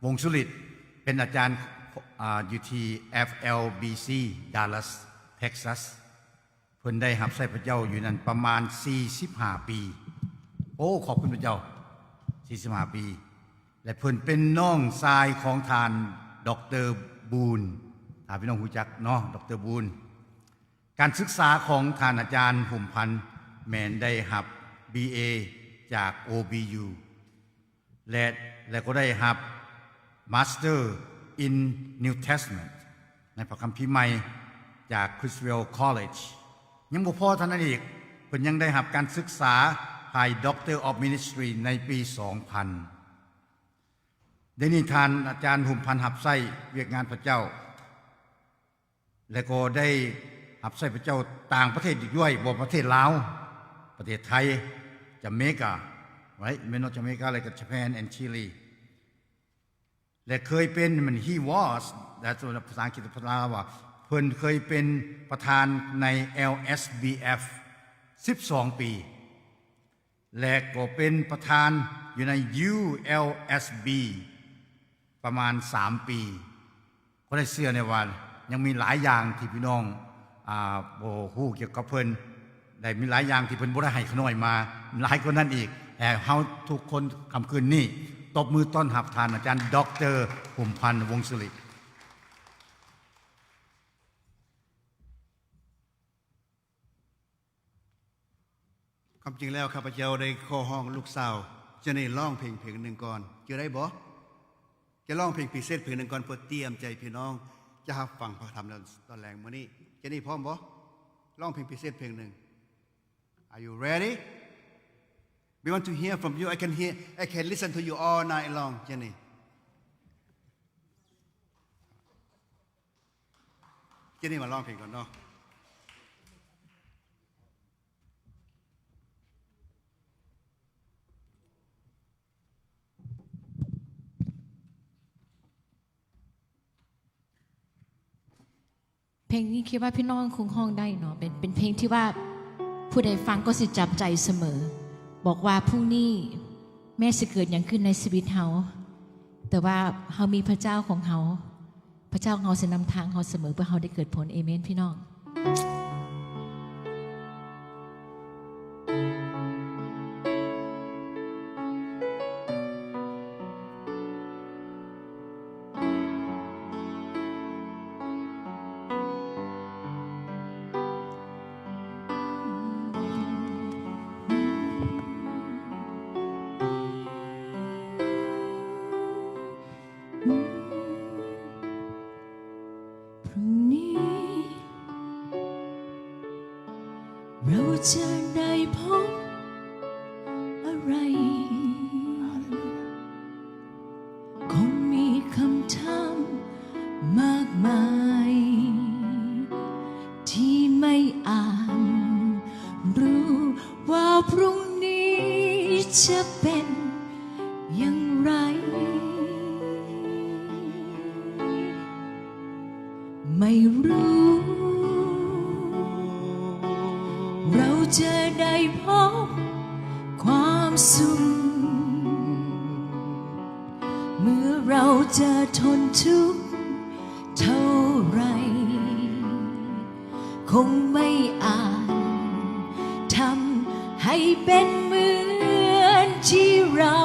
ວົງສຸລິດ ເປັນອາຈານ ອາ ຢູ່ທີ່ ເອັຟ ແອລ ບີ ຊີ Dallas Texas. ເພິ່ນໄດ້ຮັບໃຊ້ພະເຈົ້າຢູ່ນັ້ນປະມານສີ່ສິບຫ້າປີ. ໂອ້ ຂອບຄຸນພະເຈົ້າ ສີ່ສິບຫ້າປີ. ແລະ ເພິ່ນເປັນນ້ອງຊາຍຂອງທ່ານ ດອກເຕີ ບູນ ຖ້າພີ່ນ້ອງຮູ້ຈັກເນາະ ດອກເຕີ ບູນ. ການສຶກສາຂອງທ່ານອາຈານ ຫຸມພັນ ແມ່ນໄດ້ຮັບ ບີ ເອ ຈາກ ໂອ ບີ ຢູ ແລະ ແລະ ກໍໄດ້ຮັບ Master in New Testament ໃນພະຄຳພີໃໝ່ ຈາກ Criswell College. ຍັງບໍ່ພໍເທົ່ານັ້ນອີກ, ເພິ່ນຍັງໄດ້ຮັບການສຶກສາຝ່າຍ Doctor of Ministry ໃນປີສອງພັນ. ດຽວນີ້ທ່ານອາຈານ ຫຸມພັນ ຮັບໃຊ້ວຽກງານພະເຈົ້າ ແລະ ກໍໄດ້ຮັບໃຊ້ພະເຈົ້າຕ່າງປະເທດອີກດ້ວຍ, ບໍ່ປະເທດລາວ, ປະເທດໄທ, ຈາເມກາ, right? ແມ່ນເນາະ, ຈາເມກາ ແລະ ກໍ Japan and Chile. ແລະ ເຄີຍເປັນ, ມັນ he was, ແລະ ພາສາອັງກິດ ພາສາລາວວ່າ ເພິ່ນເຄີຍເປັນປະທານໃນ ແອລ ເອສ ບີ ເອັຟ ສິບສອງປີ. ແລະ ກໍເປັນປະທານຢູ່ໃນ ຢູ ແອລ ເອສ ບີ ປະມານສາມປີ. ກໍໄດ້ເຊື່ອແນ່ວ່າຍັງມີຫຼາຍຢ່າງທີ່ພີ່ນ້ອງ ອາ ບໍ່ຮູ້ກ່ຽວກັບເພິ່ນ, ໄດ້ມີຫຼາຍຢ່າງທີ່ເພິ່ນບໍ່ໄດ້ໃຫ້ຂະນ້ອຍມາ, ຫຼາຍກວ່ານັ້ນອີກ. ແຕ່ເຮົາທຸກຄົນຄ່ຳຄືນນີ້ ຕົບມືຕ້ອນຮັບທ່ານອາຈານ ດອກເຕີ ຫຸມພັນ ວົງສຸລິ. ຄວາມຈິງແລ້ວ ຂ້າພະເຈົ້າໄດ້ຂໍຮ້ອງລູກສາວເຈນນີ້ຮ້ອງເພງເພງໜຶ່ງກ່ອນ. ເຈົ້າໄດ້ບໍ່? ຈະຮ້ອງເພງພິເສດເພງໜຶ່ງກ່ອນ ເພື່ອຕຽມໃຈພີ່ນ້ອງຈະຮັບຟັງພະທຳຕອນແລງມື້ນີ້. ເຈນນີ້ພ້ອມບໍ່? ຮ້ອງເພງພິເສດເພງໜຶ່ງ. Are you ready? We want to hear from you. I can hear, I can listen to you all night long, ເຈນນີ້. ເຈນນີ້ມາຮ້ອງເພງກ່ອນເນາະ. ເພງນີ້ຄິດວ່າພີ່ນ້ອງຄົງຮ້ອງໄດ້ເນາະ, ເປັນ, ເປັນເພງທີ່ວ່າຜູ້ໃດຟັງກໍຊິຈັບໃຈສະເໝີ. ບອກວ່າພລຸ່ງນີ້ແມ້ຊິເກີດຫຍັງຂຶ້ນໃນຊີວິດເຮົາ, ແຕ່ວ່າເຮົາມີພະເຈົ້າຂອງເຮົາ. ພະເຈົ້າເຮົາຊິນຳທາງເຮົາສະເໝີ ເພື່ອເຮົາໄດ້ເກີດຜົນ. ເອເມນ ພີ່ນ້ອງ. พรุ่งนี้เราจะได้พบอะไร คงมีคำถามมากมาย ที่ไม่อาจรู้ว่าพรุ่งนี้จะเป็นอย่างไร ไม่รู้ เราจะได้พบความสุข เมื่อเราจะทนทุกข์เท่าไร คงไม่อาจทำให้เป็นเหมือนที่เรา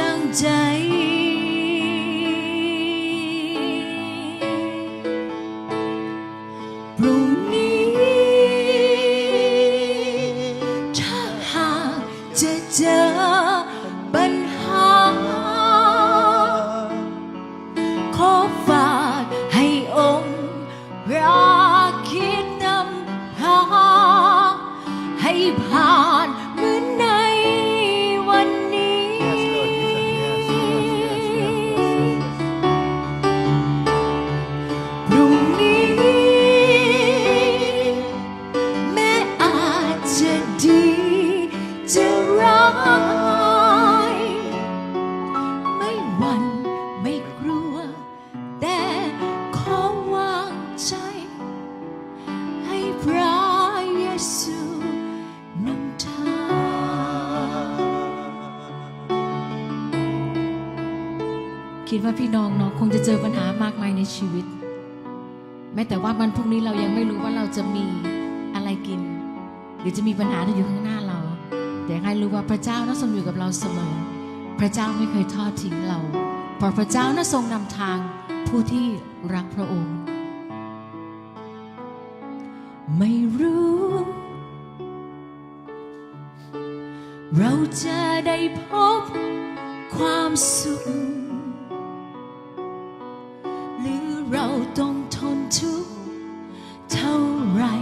ตั้งใจ พรุ่งนี้ ถ้าหากจะเจอปัญหา ขอฝากให้องค์พระคิดนำพา ให้ผ่านเหมือนในวันนี้ พรุ่งนี้ แม้อาจจะดีจะร้าย ไม่หวั่นไม่กลัว แต่ขอวางใจ ให้พระเยซูนำทาง คิดว่าพี่น้องเนาะ คงจะเจอปัญหามากมายในชีวิต แม้แต่ว่าวันพรุ่งนี้เรายังไม่รู้ว่าเราจะมีอะไรกิน หรือจะมีปัญหาที่อยู่ข้างหน้าเรา แต่ให้รู้ว่าพระเจ้านั้นทรงอยู่กับเราเสมอ พระเจ้าไม่เคยทอดทิ้งเรา เพราะพระเจ้านั้นทรงนำทางผู้ที่รักพระองค์ ไม่รู้ เราจะได้พบความสุข หรือเราต้องทนทุกข์เท่าไหร่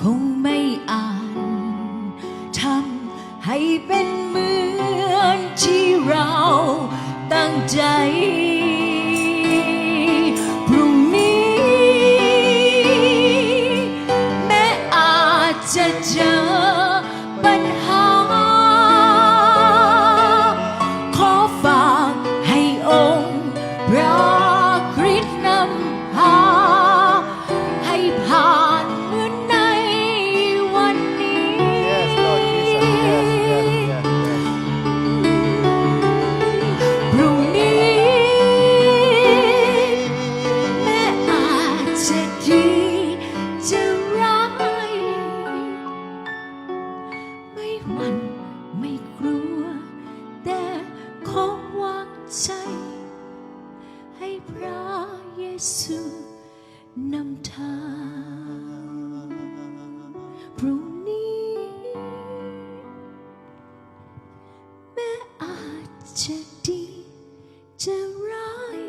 คงไม่อาจทำให้เป็นเหมือนที่เราตั้งใจ พรุ่งนี้ แม้อาจจะเจอปัญหา ขอฝากให้องค์พระคริสต์นำพา ให้ผ่านเหมือนในวันนี้ Yes, Lord Jesus. Yes, yes, yes, yes. พรุ่งนี้ แม้อาจจะดีจะร้าย ไม่หวั่นไม่กลัว แต่ขอวางใจให้พระเยซูนำทาง พรุ่งนี้ แม้อาจจะดีจะร้าย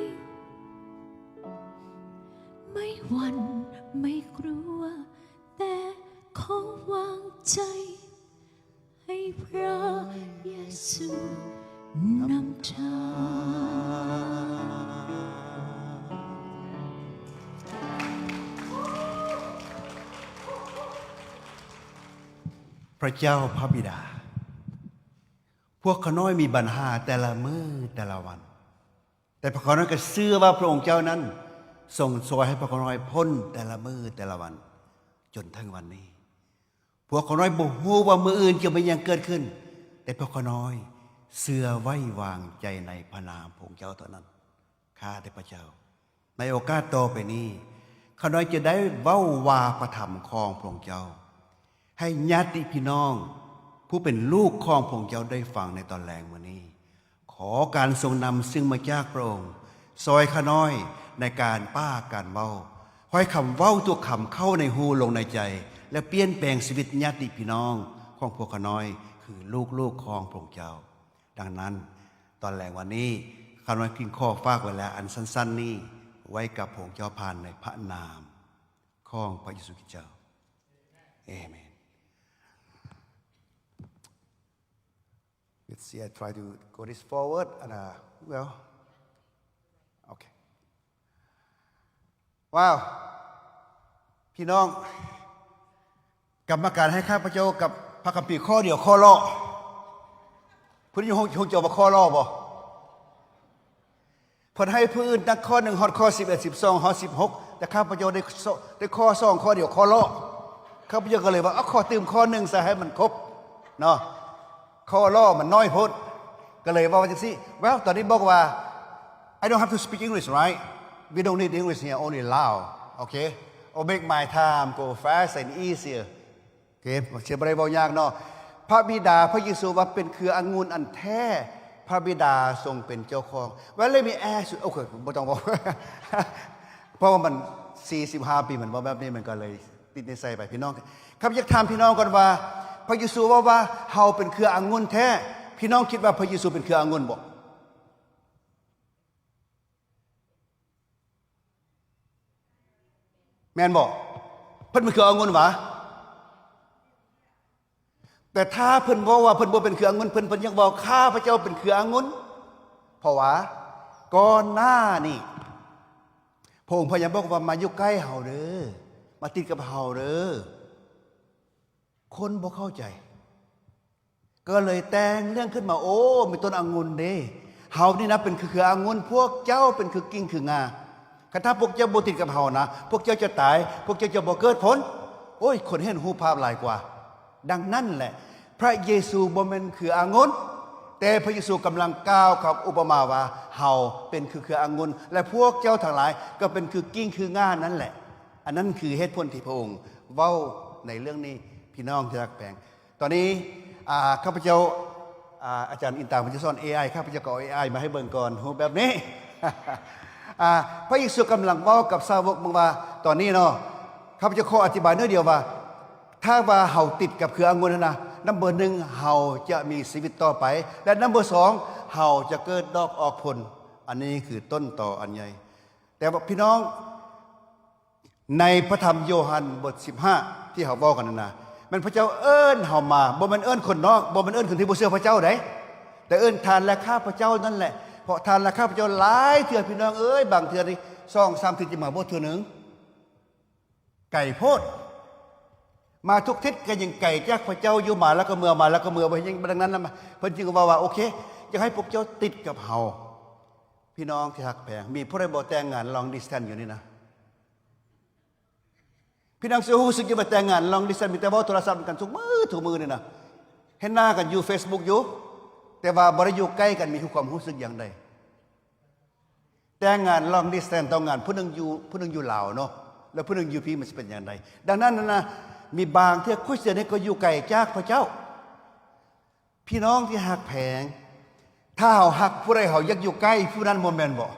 ไม่หวั่นไม่กลัว แต่ขอวางใจให้พระเยซูนำทาง พระเจ้าพระบิดา พวกข้าน้อยมีปัญหาแต่ละมื้อแต่ละวัน แต่พวกข้าน้อยก็เชื่อว่าพระองค์เจ้านั้นทรงช่วยให้พวกข้าน้อยพ้นแต่ละมื้อแต่ละวัน จนถึงวันนี้ พวกข้าน้อยบ่ฮู้ว่ามื้ออื่นจะมีหยังเกิดขึ้น แต่พวกข้าน้อยเชื่อไว้วางใจในพระนามพระองค์เจ้าเท่านั้น ข้าแต่พระเจ้า ในโอกาสต่อไปนี้ ข้าน้อยจะได้เว้าว่าพระธรรมของพระองค์เจ้า ให้ญาติพี่น้องผู้เป็นลูกของพระองค์เจ้าได้ฟังในตอนแลงมื้อนี้ ขอการทรงนำซึ่งมาจากพระองค์ ช่วยข้าน้อยในการปากการเว้า ให้คำเว้าทุกคำเข้าในหูลงในใจ และเปลี่ยนแปลงชีวิตญาติพี่น้องของพวกข้าน้อย คือลูกๆของพระองค์เจ้า ดังนั้น ตอนแลงวันนี้ ข้าน้อยจึงขอฝากไว้แล้วอันสั้นๆนี้ ไว้กับพระองค์เจ้าผ่านในพระนามของพระเยซูคริสต์เจ้า เอเมน Let's see, I try to go this forward and, uh, well, okay. ว้าว พี่น้อง กรรมการให้ข้าพเจ้ากับพระคัมภีร์ข้อเดียวข้อเลาะ เพิ่นฮู้ ฮู้จักว่าข้อเลาะบ่ เพิ่นให้ผู้อื่นตั้งข้อหนึ่งฮอดข้อสิบเอ็ด สิบสอง ฮอดสิบหก แต่ข้าพเจ้าได้ข้อ ได้ข้อสองข้อเดียวข้อเลาะ ข้าพเจ้าก็เลยว่า เอาขอเติมข้อหนึ่งซะให้มันครบเนาะ ข้อเลาะมันน้อยโพด ก็เลยเว้าจั่งซี้ Well ตอนนี้บอกว่า I don't have to speak English, right? We don't need English here, only Lao, okay? Or make my time go fast and easier. ໂອເຄ ຊິບໍ່ໄດ້ເວົ້າຍາກເນາະ ພະບິດາ ພະເຢຊູວ່າເປັນເຄືອອະງຸ່ນອັນແທ້ ພະບິດາຊົງເປັນເຈົ້າຂອງ Well, let me ask you, ໂອເຄ ບໍ່ຕ້ອງເວົ້າ ເພາະວ່າມັນສີ່ສິບຫ້າປີ ມັນເວົ້າແບບນີ້ ມັນກໍເລີຍຕິດນິໄສໄປ. ພີ່ນ້ອງ ຂ້າພະເຈົ້າຢາກຖາມພີ່ນ້ອງກ່ອນວ່າ ພະເຢຊູເວົ້າວ່າເຮົາເປັນເຄືອອະງຸ່ນແທ້ ພີ່ນ້ອງຄິດວ່າພະເຢຊູເປັນເຄືອອະງຸ່ນບໍ່? ແມ່ນບໍ່? ເພິ່ນເປັນເຄືອອະງຸ່ນຫວາ? ແຕ່ຖ້າເພິ່ນເວົ້າວ່າເພິ່ນບໍ່ເປັນເຄືອອະງຸ່ນ ເພິ່ນ ເພິ່ນຍັງເວົ້າ ຂ້າພະເຈົ້າເປັນເຄືອອະງຸ່ນ ເພາະວ່າກ່ອນໜ້ານີ້ ພະອົງພະຍາຍາມບອກວ່າ ມາຢູ່ໃກ້ເຮົາເດີ ມາຕິດກັບເຮົາເດີ. ຄົນບໍ່ເຂົ້າໃຈ ກໍເລີຍແຕ່ງເລື່ອງຂຶ້ນມາ ໂອ້ ມີຕົ້ນອະງຸ່ນເດ້ ເຮົານີ້ນະເປັນຄືເຄືອອະງຸ່ນ ພວກເຈົ້າເປັນຄືກິ່ງຄືງາ ຄັນຖ້າພວກເຈົ້າບໍ່ຕິດກັບເຮົານະ ພວກເຈົ້າຈະຕາຍ ພວກເຈົ້າຈະບໍ່ເກີດຜົນ. ໂອ້ຍ ຄົນເຫັນຮູບພາບຫຼາຍກວ່າ. ດັ່ງນັ້ນແຫຼະ ພະເຢຊູບໍ່ແມ່ນເຄືອອະງຸ່ນ ແຕ່ພະເຢຊູກຳລັງກ່າວກັບອຸປະມາວ່າ ເຮົາເປັນຄືເຄືອອະງຸ່ນ ແລະ ພວກເຈົ້າທັງຫຼາຍກໍເປັນຄືກິ່ງຄືງ່ານັ້ນແຫຼະ. ອັນນັ້ນຄືເຫດຜົນທີ່ພະອົງເວົ້າໃນເລື່ອງນີ້ ພີ່ນ້ອງທີ່ຮັກແພງ. ຕອນນີ້ ອາ ຂ້າພະເຈົ້າ ອາ ອາຈານອິນຕາເພິ່ນຈະສອນເອໄອ ຂ້າພະເຈົ້າກໍເອົາເອໄອມາໃຫ້ເບິ່ງກ່ອນ ຮູບແບບນີ້ ອາ ພະເຢຊູກຳລັງເວົ້າກັບສາວົກເບິ່ງວ່າ ຕອນນີ້ເນາະ ຂ້າພະເຈົ້າຂໍອະທິບາຍໜ້ອຍດຽວວ່າ ຖ້າວ່າເຮົາຕິດກັບເຄືອອະງຸ່ນຫັ້ນນະ ນຳເບີໜຶ່ງ ເຮົາຈະມີຊີວິດຕໍ່ໄປ ແລະ ນຳເບີສອງ ເຮົາຈະເກີດດອກອອກຜົນ. ອັນນີ້ຄືຕົ້ນຕໍອັນໃຫຍ່. ແຕ່ວ່າພີ່ນ້ອງ ໃນພະທຳໂຢຮັນບົດສິບຫ້າ ທີ່ເຮົາເວົ້າກັນນັ້ນນະ ແມ່ນພະເຈົ້າເອີ້ນເຮົາມາ ບໍ່ແມ່ນເອີ້ນຄົນນອກ ບໍ່ແມ່ນເອີ້ນຄົນທີ່ບໍ່ເຊື່ອພະເຈົ້າໃດ ແຕ່ເອີ້ນທ່ານ ແລະ ຂ້າພະເຈົ້ານັ້ນແຫຼະ. ເພາະທ່ານ ແລະ ຂ້າພະເຈົ້າຫຼາຍເທື່ອ ພີ່ນ້ອງເອີຍ ບາງເທື່ອນີ້ສອງສາມທິດຈະມາບໍ່ເທື່ອໜຶ່ງ ໄກໂພດ ມາທຸກທິດກໍຍັງໄກຈາກພະເຈົ້າຢູ່ ມາແລ້ວກໍເມືອ ມາແລ້ວກໍເມືອ ບໍ່ເຮັດຫຍັງ. ດັ່ງນັ້ນນະ ເພິ່ນຈຶ່ງເວົ້າວ່າ ໂອເຄ ຢາກໃຫ້ພວກເຈົ້າຕິດກັບເຮົາ. ພີ່ນ້ອງທີ່ຮັກແພງ ມີຜູ້ໃດບໍ່ແຕ່ງງານ long distance ຢູ່ນີ້ນະ? ພີ່ນ້ອງຊິຮູ້ສຶກຢູ່ວ່າແຕ່ງງານ long distance ມີແຕ່ເວົ້າໂທລະສັບນຳກັນທຸກມື້ ທຸກມື້ນີ້ນະ ເຫັນໜ້າກັນຢູ່ Facebook ຢູ່ ແຕ່ວ່າບໍ່ໄດ້ຢູ່ໃກ້ກັນ ມີຄວາມຮູ້ສຶກຢ່າງໃດ? ແຕ່ງງານ long distance ຕໍ່ງງານ ຜູ້ໜຶ່ງຢູ່ ຜູ້ໜຶ່ງຢູ່ລາວເນາະ ແລ້ວຜູ້ໜຶ່ງຢູ່ພີ້ ມັນຊິເປັນຢ່າງໃດ? ດັ່ງນັ້ນນະ ມີບາງເທື່ອຄຣິສຕຽນນີ້ກໍຢູ່ໄກຈາກພະເຈົ້າ. ພີ່ນ້ອງທີ່ຮັກແພງ ຖ້າເຮົາຮັກຜູ້ໃດ ເຮົາຢາກຢູ່ໃກ້ຜູ້ນັ້ນ ບໍ່ແມ່ນບໍ່?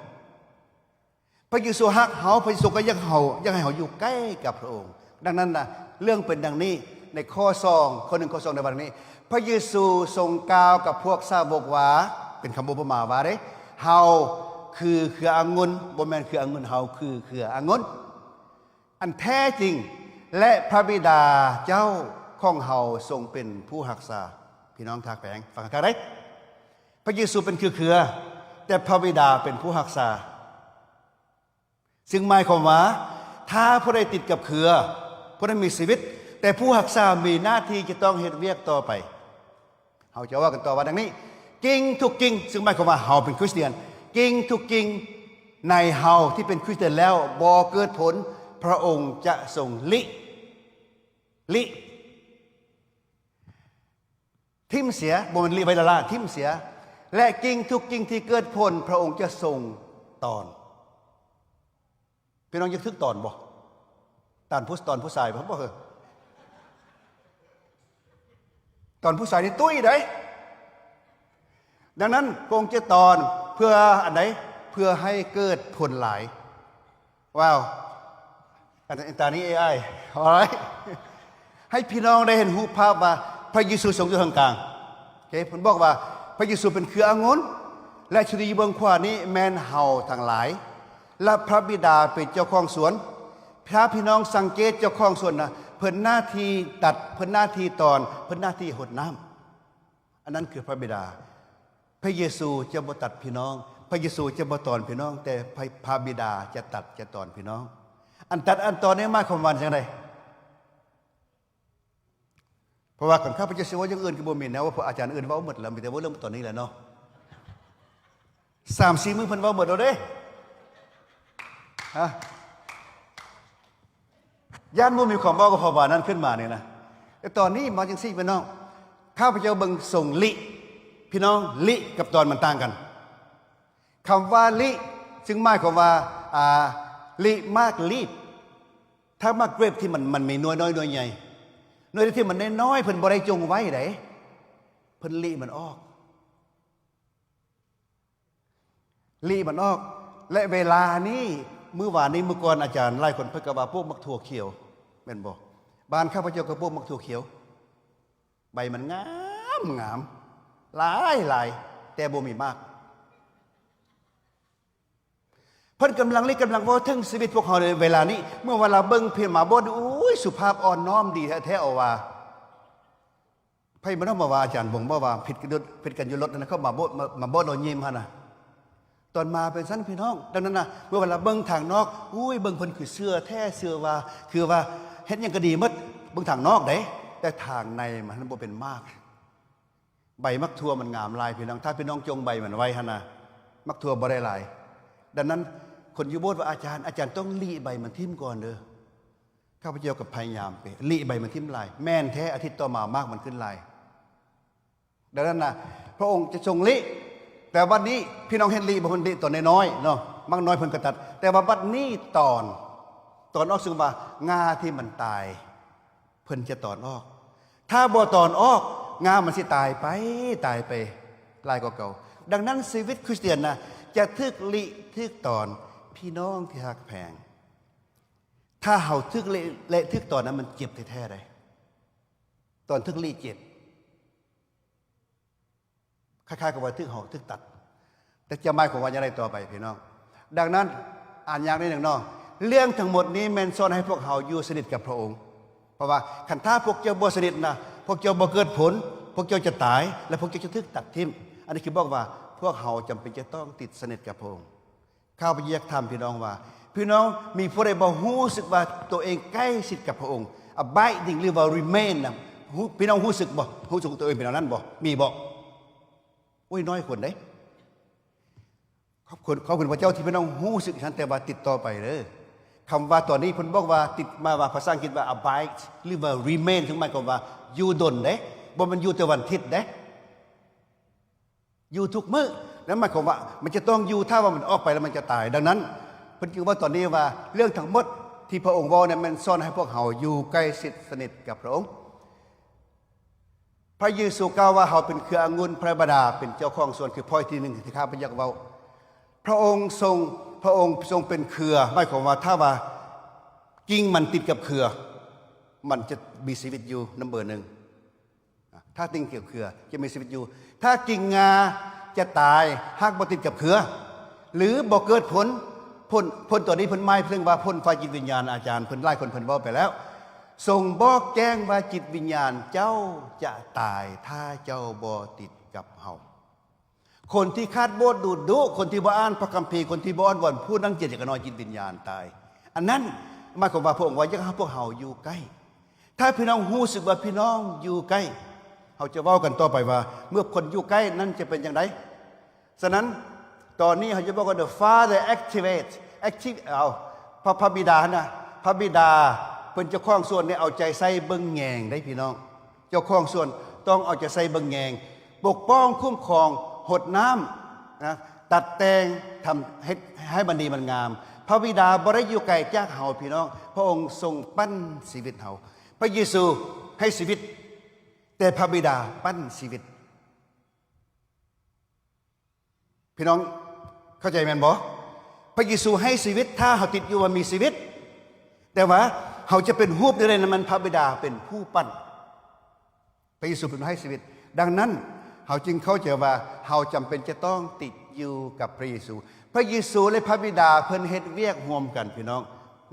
ພະເຢຊູຮັກເຮົາ ພະເຢຊູກໍຢາກເຮົາ ຢາກໃຫ້ເຮົາຢູ່ໃກ້ກັບພະອົງ. ດັ່ງນັ້ນນະ ເລື່ອງເປັນດັ່ງນີ້ ໃນຂໍ້ສອງ ຂໍ້ໜຶ່ງ ຂໍ້ສອງ ໃນວັນນີ້ ພະເຢຊູຊົງກ່າວກັບພວກສາວົກວ່າ ເປັນຄຳອຸປະມາວ່າເດ້ ເຮົາຄືເຄືອອະງຸ່ນ ບໍ່ແມ່ນເຄືອອະງຸ່ນ ເຮົາຄືເຄືອອະງຸ່ນອັນແທ້ຈິງ ແລະ ພະບິດາເຈົ້າຂອງເຮົາຊົງເປັນຜູ້ຮັກສາ. ພີ່ນ້ອງທີ່ຮັກແພງ ຟັງຄັກໆເດ້ ພະເຢຊູເປັນຄືເຄືອ ແຕ່ພະບິດາເປັນຜູ້ຮັກສາ. ຊຶ່ງໝາຍຄວາມວ່າ ຖ້າຜູ້ໃດຕິດກັບເຄືອ ຜູ້ນັ້ນມີຊີວິດ ແຕ່ຜູ້ຮັກສາມີໜ້າທີ່ຈະຕ້ອງເຮັດວຽກຕໍ່ໄປ. ເຮົາຈະເວົ້າກັນຕໍ່ວ່າດັ່ງນີ້ ກິ່ງທຸກກິ່ງ ຊຶ່ງໝາຍຄວາມວ່າເຮົາເປັນຄຣິສຕຽນ ກິ່ງທຸກກິ່ງໃນເຮົາທີ່ເປັນຄຣິສຕຽນແລ້ວບໍ່ເກີດຜົນ ພະອົງຈະຊົງລິ ລິ ຖິ້ມເສຍ ບໍ່ແມ່ນລິໄວ້ລ້າໆ ຖິ້ມເສຍ ແລະ ກິ່ງທຸກກິ່ງທີ່ເກີດຜົນ ພະອົງຈະຊົງຕອນ. ພີ່ນ້ອງຢາກຖືກຕອນບໍ່? ຕອນຜູ້ ຕອນຜູ້ຊາຍບໍ່? ບໍ່ເອີ ຕອນຜູ້ຊາຍນີ້ຕຸ້ຍເດ້. ດັ່ງນັ້ນພະອົງຈະຕອນເພື່ອອັນໃດ? ເພື່ອໃຫ້ເກີດຜົນຫຼາຍ. ວ້າວ ອັນ ອັນຕານີ້ ເອໄອ ໂອ້ຍ ໃຫ້ພີ່ນ້ອງໄດ້ເຫັນຮູບພາບວ່າພະເຢຊູຊົງຢູ່ທາງກາງ. ໂອເຄ ເພິ່ນບອກວ່າພະເຢຊູເປັນເຄືອອະງຸ່ນ ແລະ ຊຸດທີ່ຢູ່ເບື້ອງຂວານີ້ແມ່ນເຮົາທັງຫຼາຍ ແລະ ພະບິດາເປັນເຈົ້າຂອງສວນ. ຖ້າພີ່ນ້ອງສັງເກດເຈົ້າຂອງສວນນະ ເພິ່ນໜ້າທີ່ຕັດ ເພິ່ນໜ້າທີ່ຕອນ ເພິ່ນໜ້າທີ່ຫົດນ້ຳ. ອັນນັ້ນຄືພະບິດາ. ພະເຢຊູຈະບໍ່ຕັດພີ່ນ້ອງ ພະເຢຊູຈະບໍ່ຕອນພີ່ນ້ອງ ແຕ່ພະ ພະບິດາຈະຕັດຈະຕອນພີ່ນ້ອງ. ອັນຕັດອັນຕອນນີ້ໝາຍຄວາມວ່າຈັ່ງໃດ? ເພາະວ່າຄັນຂ້າພະເຈົ້າຊິເວົ້າຢ່າງອື່ນກໍບໍ່ມີແນວເວົ້າ ເພາະອາຈານອື່ນເວົ້າໝົດແລ້ວ ມີແຕ່ເວົ້າເລື່ອງຕອນນີ້ແຫຼະເນາະ. ສາມສີ່ມື້ເພິ່ນເວົ້າໝົດແລ້ວເດ້. ຮະ? ຢ້ານບໍ່ມີຄວາມເວົ້າກໍເພາະວ່ານັ້ນຂຶ້ນມານີ້ນະ. ແຕ່ຕອນນີ້ມາຈັ່ງຊີ້ ພີ່ນ້ອງ ຂ້າພະເຈົ້າເບິ່ງຊົງລິ ພີ່ນ້ອງ ລິກັບຕອນມັນຕ່າງກັນ. ຄຳວ່າລິ ຊຶ່ງໝາຍຄວາມວ່າ ອ່າ ລິໝາກລີບ ຖ້າໝາກເກຣບທີ່ມັນ ມັນມີໜ່ວຍນ້ອຍໜ່ວຍໃຫຍ່ ໜ່ວຍທີ່ມັນນ້ອຍໆ ເພິ່ນບໍ່ໄດ້ຈົ່ງໄວ້ໃດ ເພິ່ນລິມັນອອກ ລິມັນອອກ. ແລະ ເວລານີ້ ມື້ວານນີ້ ມື້ກ່ອນ ອາຈານຫຼາຍຄົນເພິ່ນກໍວ່າປູກໝາກຖົ່ວຂຽວ ແມ່ນບໍ່? ບ້ານຂ້າພະເຈົ້າກໍປູກໝາກຖົ່ວຂຽວ ໃບມັນງາມໆ ຫຼາຍໆ ແຕ່ບໍ່ມີໝາກ. ເພິ່ນກຳລັງ ນີ້ກຳລັງເວົ້າເຖິງຊີວິດພວກເຮົາໃນເວລານີ້. ເມື່ອເວລາເບິ່ງເພງມາບົດ ໂອ້ຍ ສຸພາບອ່ອນນ້ອມດີແທ້ໆ ເອົາວ່າ. ໃຜມານຳມາວ່າອາຈານບົງ ບໍ່ວ່າຜິດກັນ ຜິດກັນຢູ່ລົດນະ ເຂົາມາບົດ ມາ ມາບົດ ເຮົາຍິ້ມຫັ້ນນະ. ຕອນມາເປັນຊັ້ນ ພີ່ນ້ອງ. ດັ່ງນັ້ນນະ ເມື່ອເວລາເບິ່ງທາງນອກ ໂອ້ຍ ເບິ່ງເພິ່ນຄືເຊື່ອແທ້ ເຊື່ອວ່າ ຄືວ່າເຮັດຫຍັງກໍດີໝົດ ເບິ່ງທາງນອກເດ້ ແຕ່ທາງໃນມັນບໍ່ເປັນໝາກ. ໃບໝາກຖົ່ວມັນງາມຫຼາຍ ພີ່ນ້ອງ. ຖ້າພີ່ນ້ອງຈົ່ງໃບມັນໄວ້ຫັ້ນນະ ໝາກຖົ່ວບໍ່ໄດ້ຫຼາຍ. ດັ່ງນັ້ນ ຄົນຢູ່ໂບດວ່າ ອາຈານ ອາຈານຕ້ອງລິໃບມັນຖິ້ມກ່ອນເດີ. ຂ້າພະເຈົ້າກໍພະຍາຍາມໄປລິໃບມັນຖິ້ມຫຼາຍ ແມ່ນແທ້ ອາທິດຕໍ່ມາໝາກມັນຂຶ້ນຫຼາຍ. ດັ່ງນັ້ນນະ ພະອົງຈະຊົງລິ, ແຕ່ບັດນີ້ພີ່ນ້ອງເຫັນລິບໍ່? ເຫັນລິຕອນນ້ອຍໆເນາະ, ໝາກນ້ອຍເພິ່ນກໍຕັດ, ແຕ່ວ່າບັດນີ້ຕອນ, ຕອນອອກ ຊຶ່ງວ່າງ່າທີ່ມັນຕາຍ ເພິ່ນຈະຕອນອອກ. ຖ້າບໍ່ຕອນອອກ, ງ່າມັນຊິຕາຍໄປ, ຕາຍໄປຫຼາຍກວ່າເກົ່າ. ດັ່ງນັ້ນ ຊີວິດຄຣິສຕຽນນະ ຈະຖືກລິຖືກຕອນ, ພີ່ນ້ອງທີ່ຮັກແພງ. ຖ້າເຮົາຖືກເລະ ແລະ ຖືກຕອນນັ້ນ ມັນເຈັບແທ້ໆໃດ໋. ຕອນຖືກລິເຈັບ ຄ້າຍໆກັບວ່າຖືກເຮົາຖືກຕັດ, ແຕ່ຈະໝາຍຄວາມວ່າຢ່າງໃດຕໍ່ໄປພີ່ນ້ອງ? ດັ່ງນັ້ນ ອ່ານຍາກໜ້ອຍໜຶ່ງເນາະ, ເລື່ອງທັງໝົດນີ້ແມ່ນສອນໃຫ້ພວກເຮົາຢູ່ສະໜິດກັບພະອົງ. ເພາະວ່າຄັນຖ້າພວກເຈົ້າບໍ່ສະໜິດນະ, ພວກເຈົ້າບໍ່ເກີດຜົນ, ພວກເຈົ້າຈະຕາຍ ແລະ ພວກເຈົ້າຈະຖືກຕັດຖິ້ມ. ອັນນີ້ຄືບອກວ່າພວກເຮົາຈຳເປັນຈະຕ້ອງຕິດສະໜິດກັບພະອົງ. ຂ້າພະເຈົ້າຢາກຖາມພີ່ນ້ອງວ່າ ພີ່ນ້ອງມີຜູ້ໃດບໍ່ຮູ້ສຶກວ່າຕົວເອງໃກ້ຊິດກັບພະອົງ? Abiding ຫຼືວ່າ remain ນະ, ຮູ້ ພີ່ນ້ອງຮູ້ສຶກບໍ່? ຮູ້ສຶກຕົວເອງເປັນແນວນັ້ນບໍ່? ມີບໍ່? ໂອ້ຍ ນ້ອຍຄົນເດ້. ຂອບຄຸນ ຂອບຄຸນພະເຈົ້າທີ່ພີ່ນ້ອງຮູ້ສຶກຊັ້ນ, ແຕ່ວ່າຕິດຕໍ່ໄປເດີ້. ຄຳວ່າຕອນນີ້ເພິ່ນບອກວ່າ ຕິດມາວ່າ ພາສາອັງກິດວ່າ abide ຫຼືວ່າ remain ຊຶ່ງໝາຍຄວາມວ່າຢູ່ດົນເດ້, ບໍ່ແມ່ນຢູ່ແຕ່ວັນທິດເດ້. ຢູ່ທຸກມື້, ນັ້ນໝາຍຄວາມວ່າມັນຈະຕ້ອງຢູ່, ຖ້າວ່າມັນອອກໄປແລ້ວມັນຈະຕາຍ. ດັ່ງນັ້ນ ເພິ່ນຈຶ່ງເວົ້າຕອນນີ້ວ່າ ເລື່ອງທັງໝົດທີ່ພະອົງເວົ້ານັ້ນ ແມ່ນສອນໃຫ້ພວກເຮົາຢູ່ໃກ້ຊິດສະໜິດກັບພະອົງ. ພະເຢຊູກ່າວວ່າ ເຮົາເປັນເຄືອອະງຸ່ນ, ພະບິດາເປັນເຈົ້າຂອງສວນ, ຄືພໍ້ທີໜຶ່ງທີ່ຂ້າພະເຈົ້າຢາກເວົ້າ. ພະອົງຊົງ, ພະອົງຊົງເປັນເຄືອ, ໝາຍຄວາມວ່າ ຖ້າວ່າກິ່ງມັນຕິດກັບເຄືອ, ມັນຈະມີຊີວິດຢູ່ນຳເບີໜຶ່ງ. ຖ້າຕິດກັບເຄືອຈະມີຊີວິດຢູ່, ຖ້າກິ່ງງາຈະຕາຍຫາກບໍ່ຕິດກັບເຄືອ ຫຼືບໍ່ເກີດຜົນ. ຜົນ, ຜົນຕົວນີ້ເພິ່ນໝາຍເຖິງວ່າຜົນຝ່າຍຈິດວິນຍານ. ອາຈານເພິ່ນ ຫຼາຍຄົນເພິ່ນເວົ້າໄປແລ້ວ, ຊົງບອກແຈ້ງວ່າຈິດວິນຍານເຈົ້າຈະຕາຍຖ້າເຈົ້າບໍ່ຕິດກັບເຮົາ. ຄົນທີ່ຄາດໂບດດຸໆ, ຄົນທີ່ບໍ່ອ່ານພະຄຳພີ, ຄົນທີ່ບໍ່ອ້ອນວອນ, ຜູ້ນັ້ນເຈດຈາກນ້ອຍຈິດວິນຍານຕາຍ. ອັນນັ້ນໝາຍຄວາມວ່າພະອົງວ່າຢາກໃຫ້ພວກເຮົາຢູ່ໃກ້. ຖ້າພີ່ນ້ອງຮູ້ສຶກວ່າພີ່ນ້ອງຢູ່ໃກ້, ເຮົາຈະເວົ້າກັນຕໍ່ໄປວ່າ ເມື່ອຄົນຢູ່ໃກ້ນັ້ນຈະເປັນຈັ່ງໃດ. ສະນັ້ນ ຕອນນີ້ເຮົາຈະບອກວ່າ the Father activate, active, ເອົາ ພະ, ພະບິດາຫັ້ນນະ, ພະບິດາເພິ່ນເຈົ້າຂອງສວນນີ້ເອົາໃຈໃສ່ເບິ່ງແຍງເດ້ພີ່ນ້ອງ. ເຈົ້າຂອງສວນຕ້ອງເອົາໃຈໃສ່ເບິ່ງແຍງ, ປົກປ້ອງ, ຄຸ້ມຄອງ, ຫົດນ້ຳນະ, ຕັດແຕ່ງ, ທຳເຮັດໃຫ້ມັນດີມັນງາມ. ພະບິດາບໍ່ໄດ້ຢູ່ໄກຈາກເຮົາພີ່ນ້ອງ, ພະອົງຊົງປັ້ນຊີວິດເຮົາ. ພະເຢຊູໃຫ້ຊີວິດ, ແຕ່ພະບິດາປັ້ນຊີວິດ. ພີ່ນ້ອງເຂົ້າໃຈແມ່ນບໍ່? ພະເຢຊູໃຫ້ຊີວິດ, ຖ້າເຮົາຕິດຢູ່ວ່າມີຊີວິດ, ແຕ່ວ່າເຮົາຈະເປັນຮູບໃດນັ້ນ ມັນພະບິດາເປັນຜູ້ປັ້ນ. ພະເຢຊູເປັນຜູ້ໃຫ້ຊີວິດ. ດັ່ງນັ້ນ ເຮົາຈຶ່ງເຂົ້າໃຈວ່າເຮົາຈຳເປັນຈະຕ້ອງຕິດຢູ່ກັບພະເຢຊູ. ພະເຢຊູ ແລະ ພະບິດາເພິ່ນເຮັດວຽກຮ່ວມກັນ, ພີ່ນ້ອງ,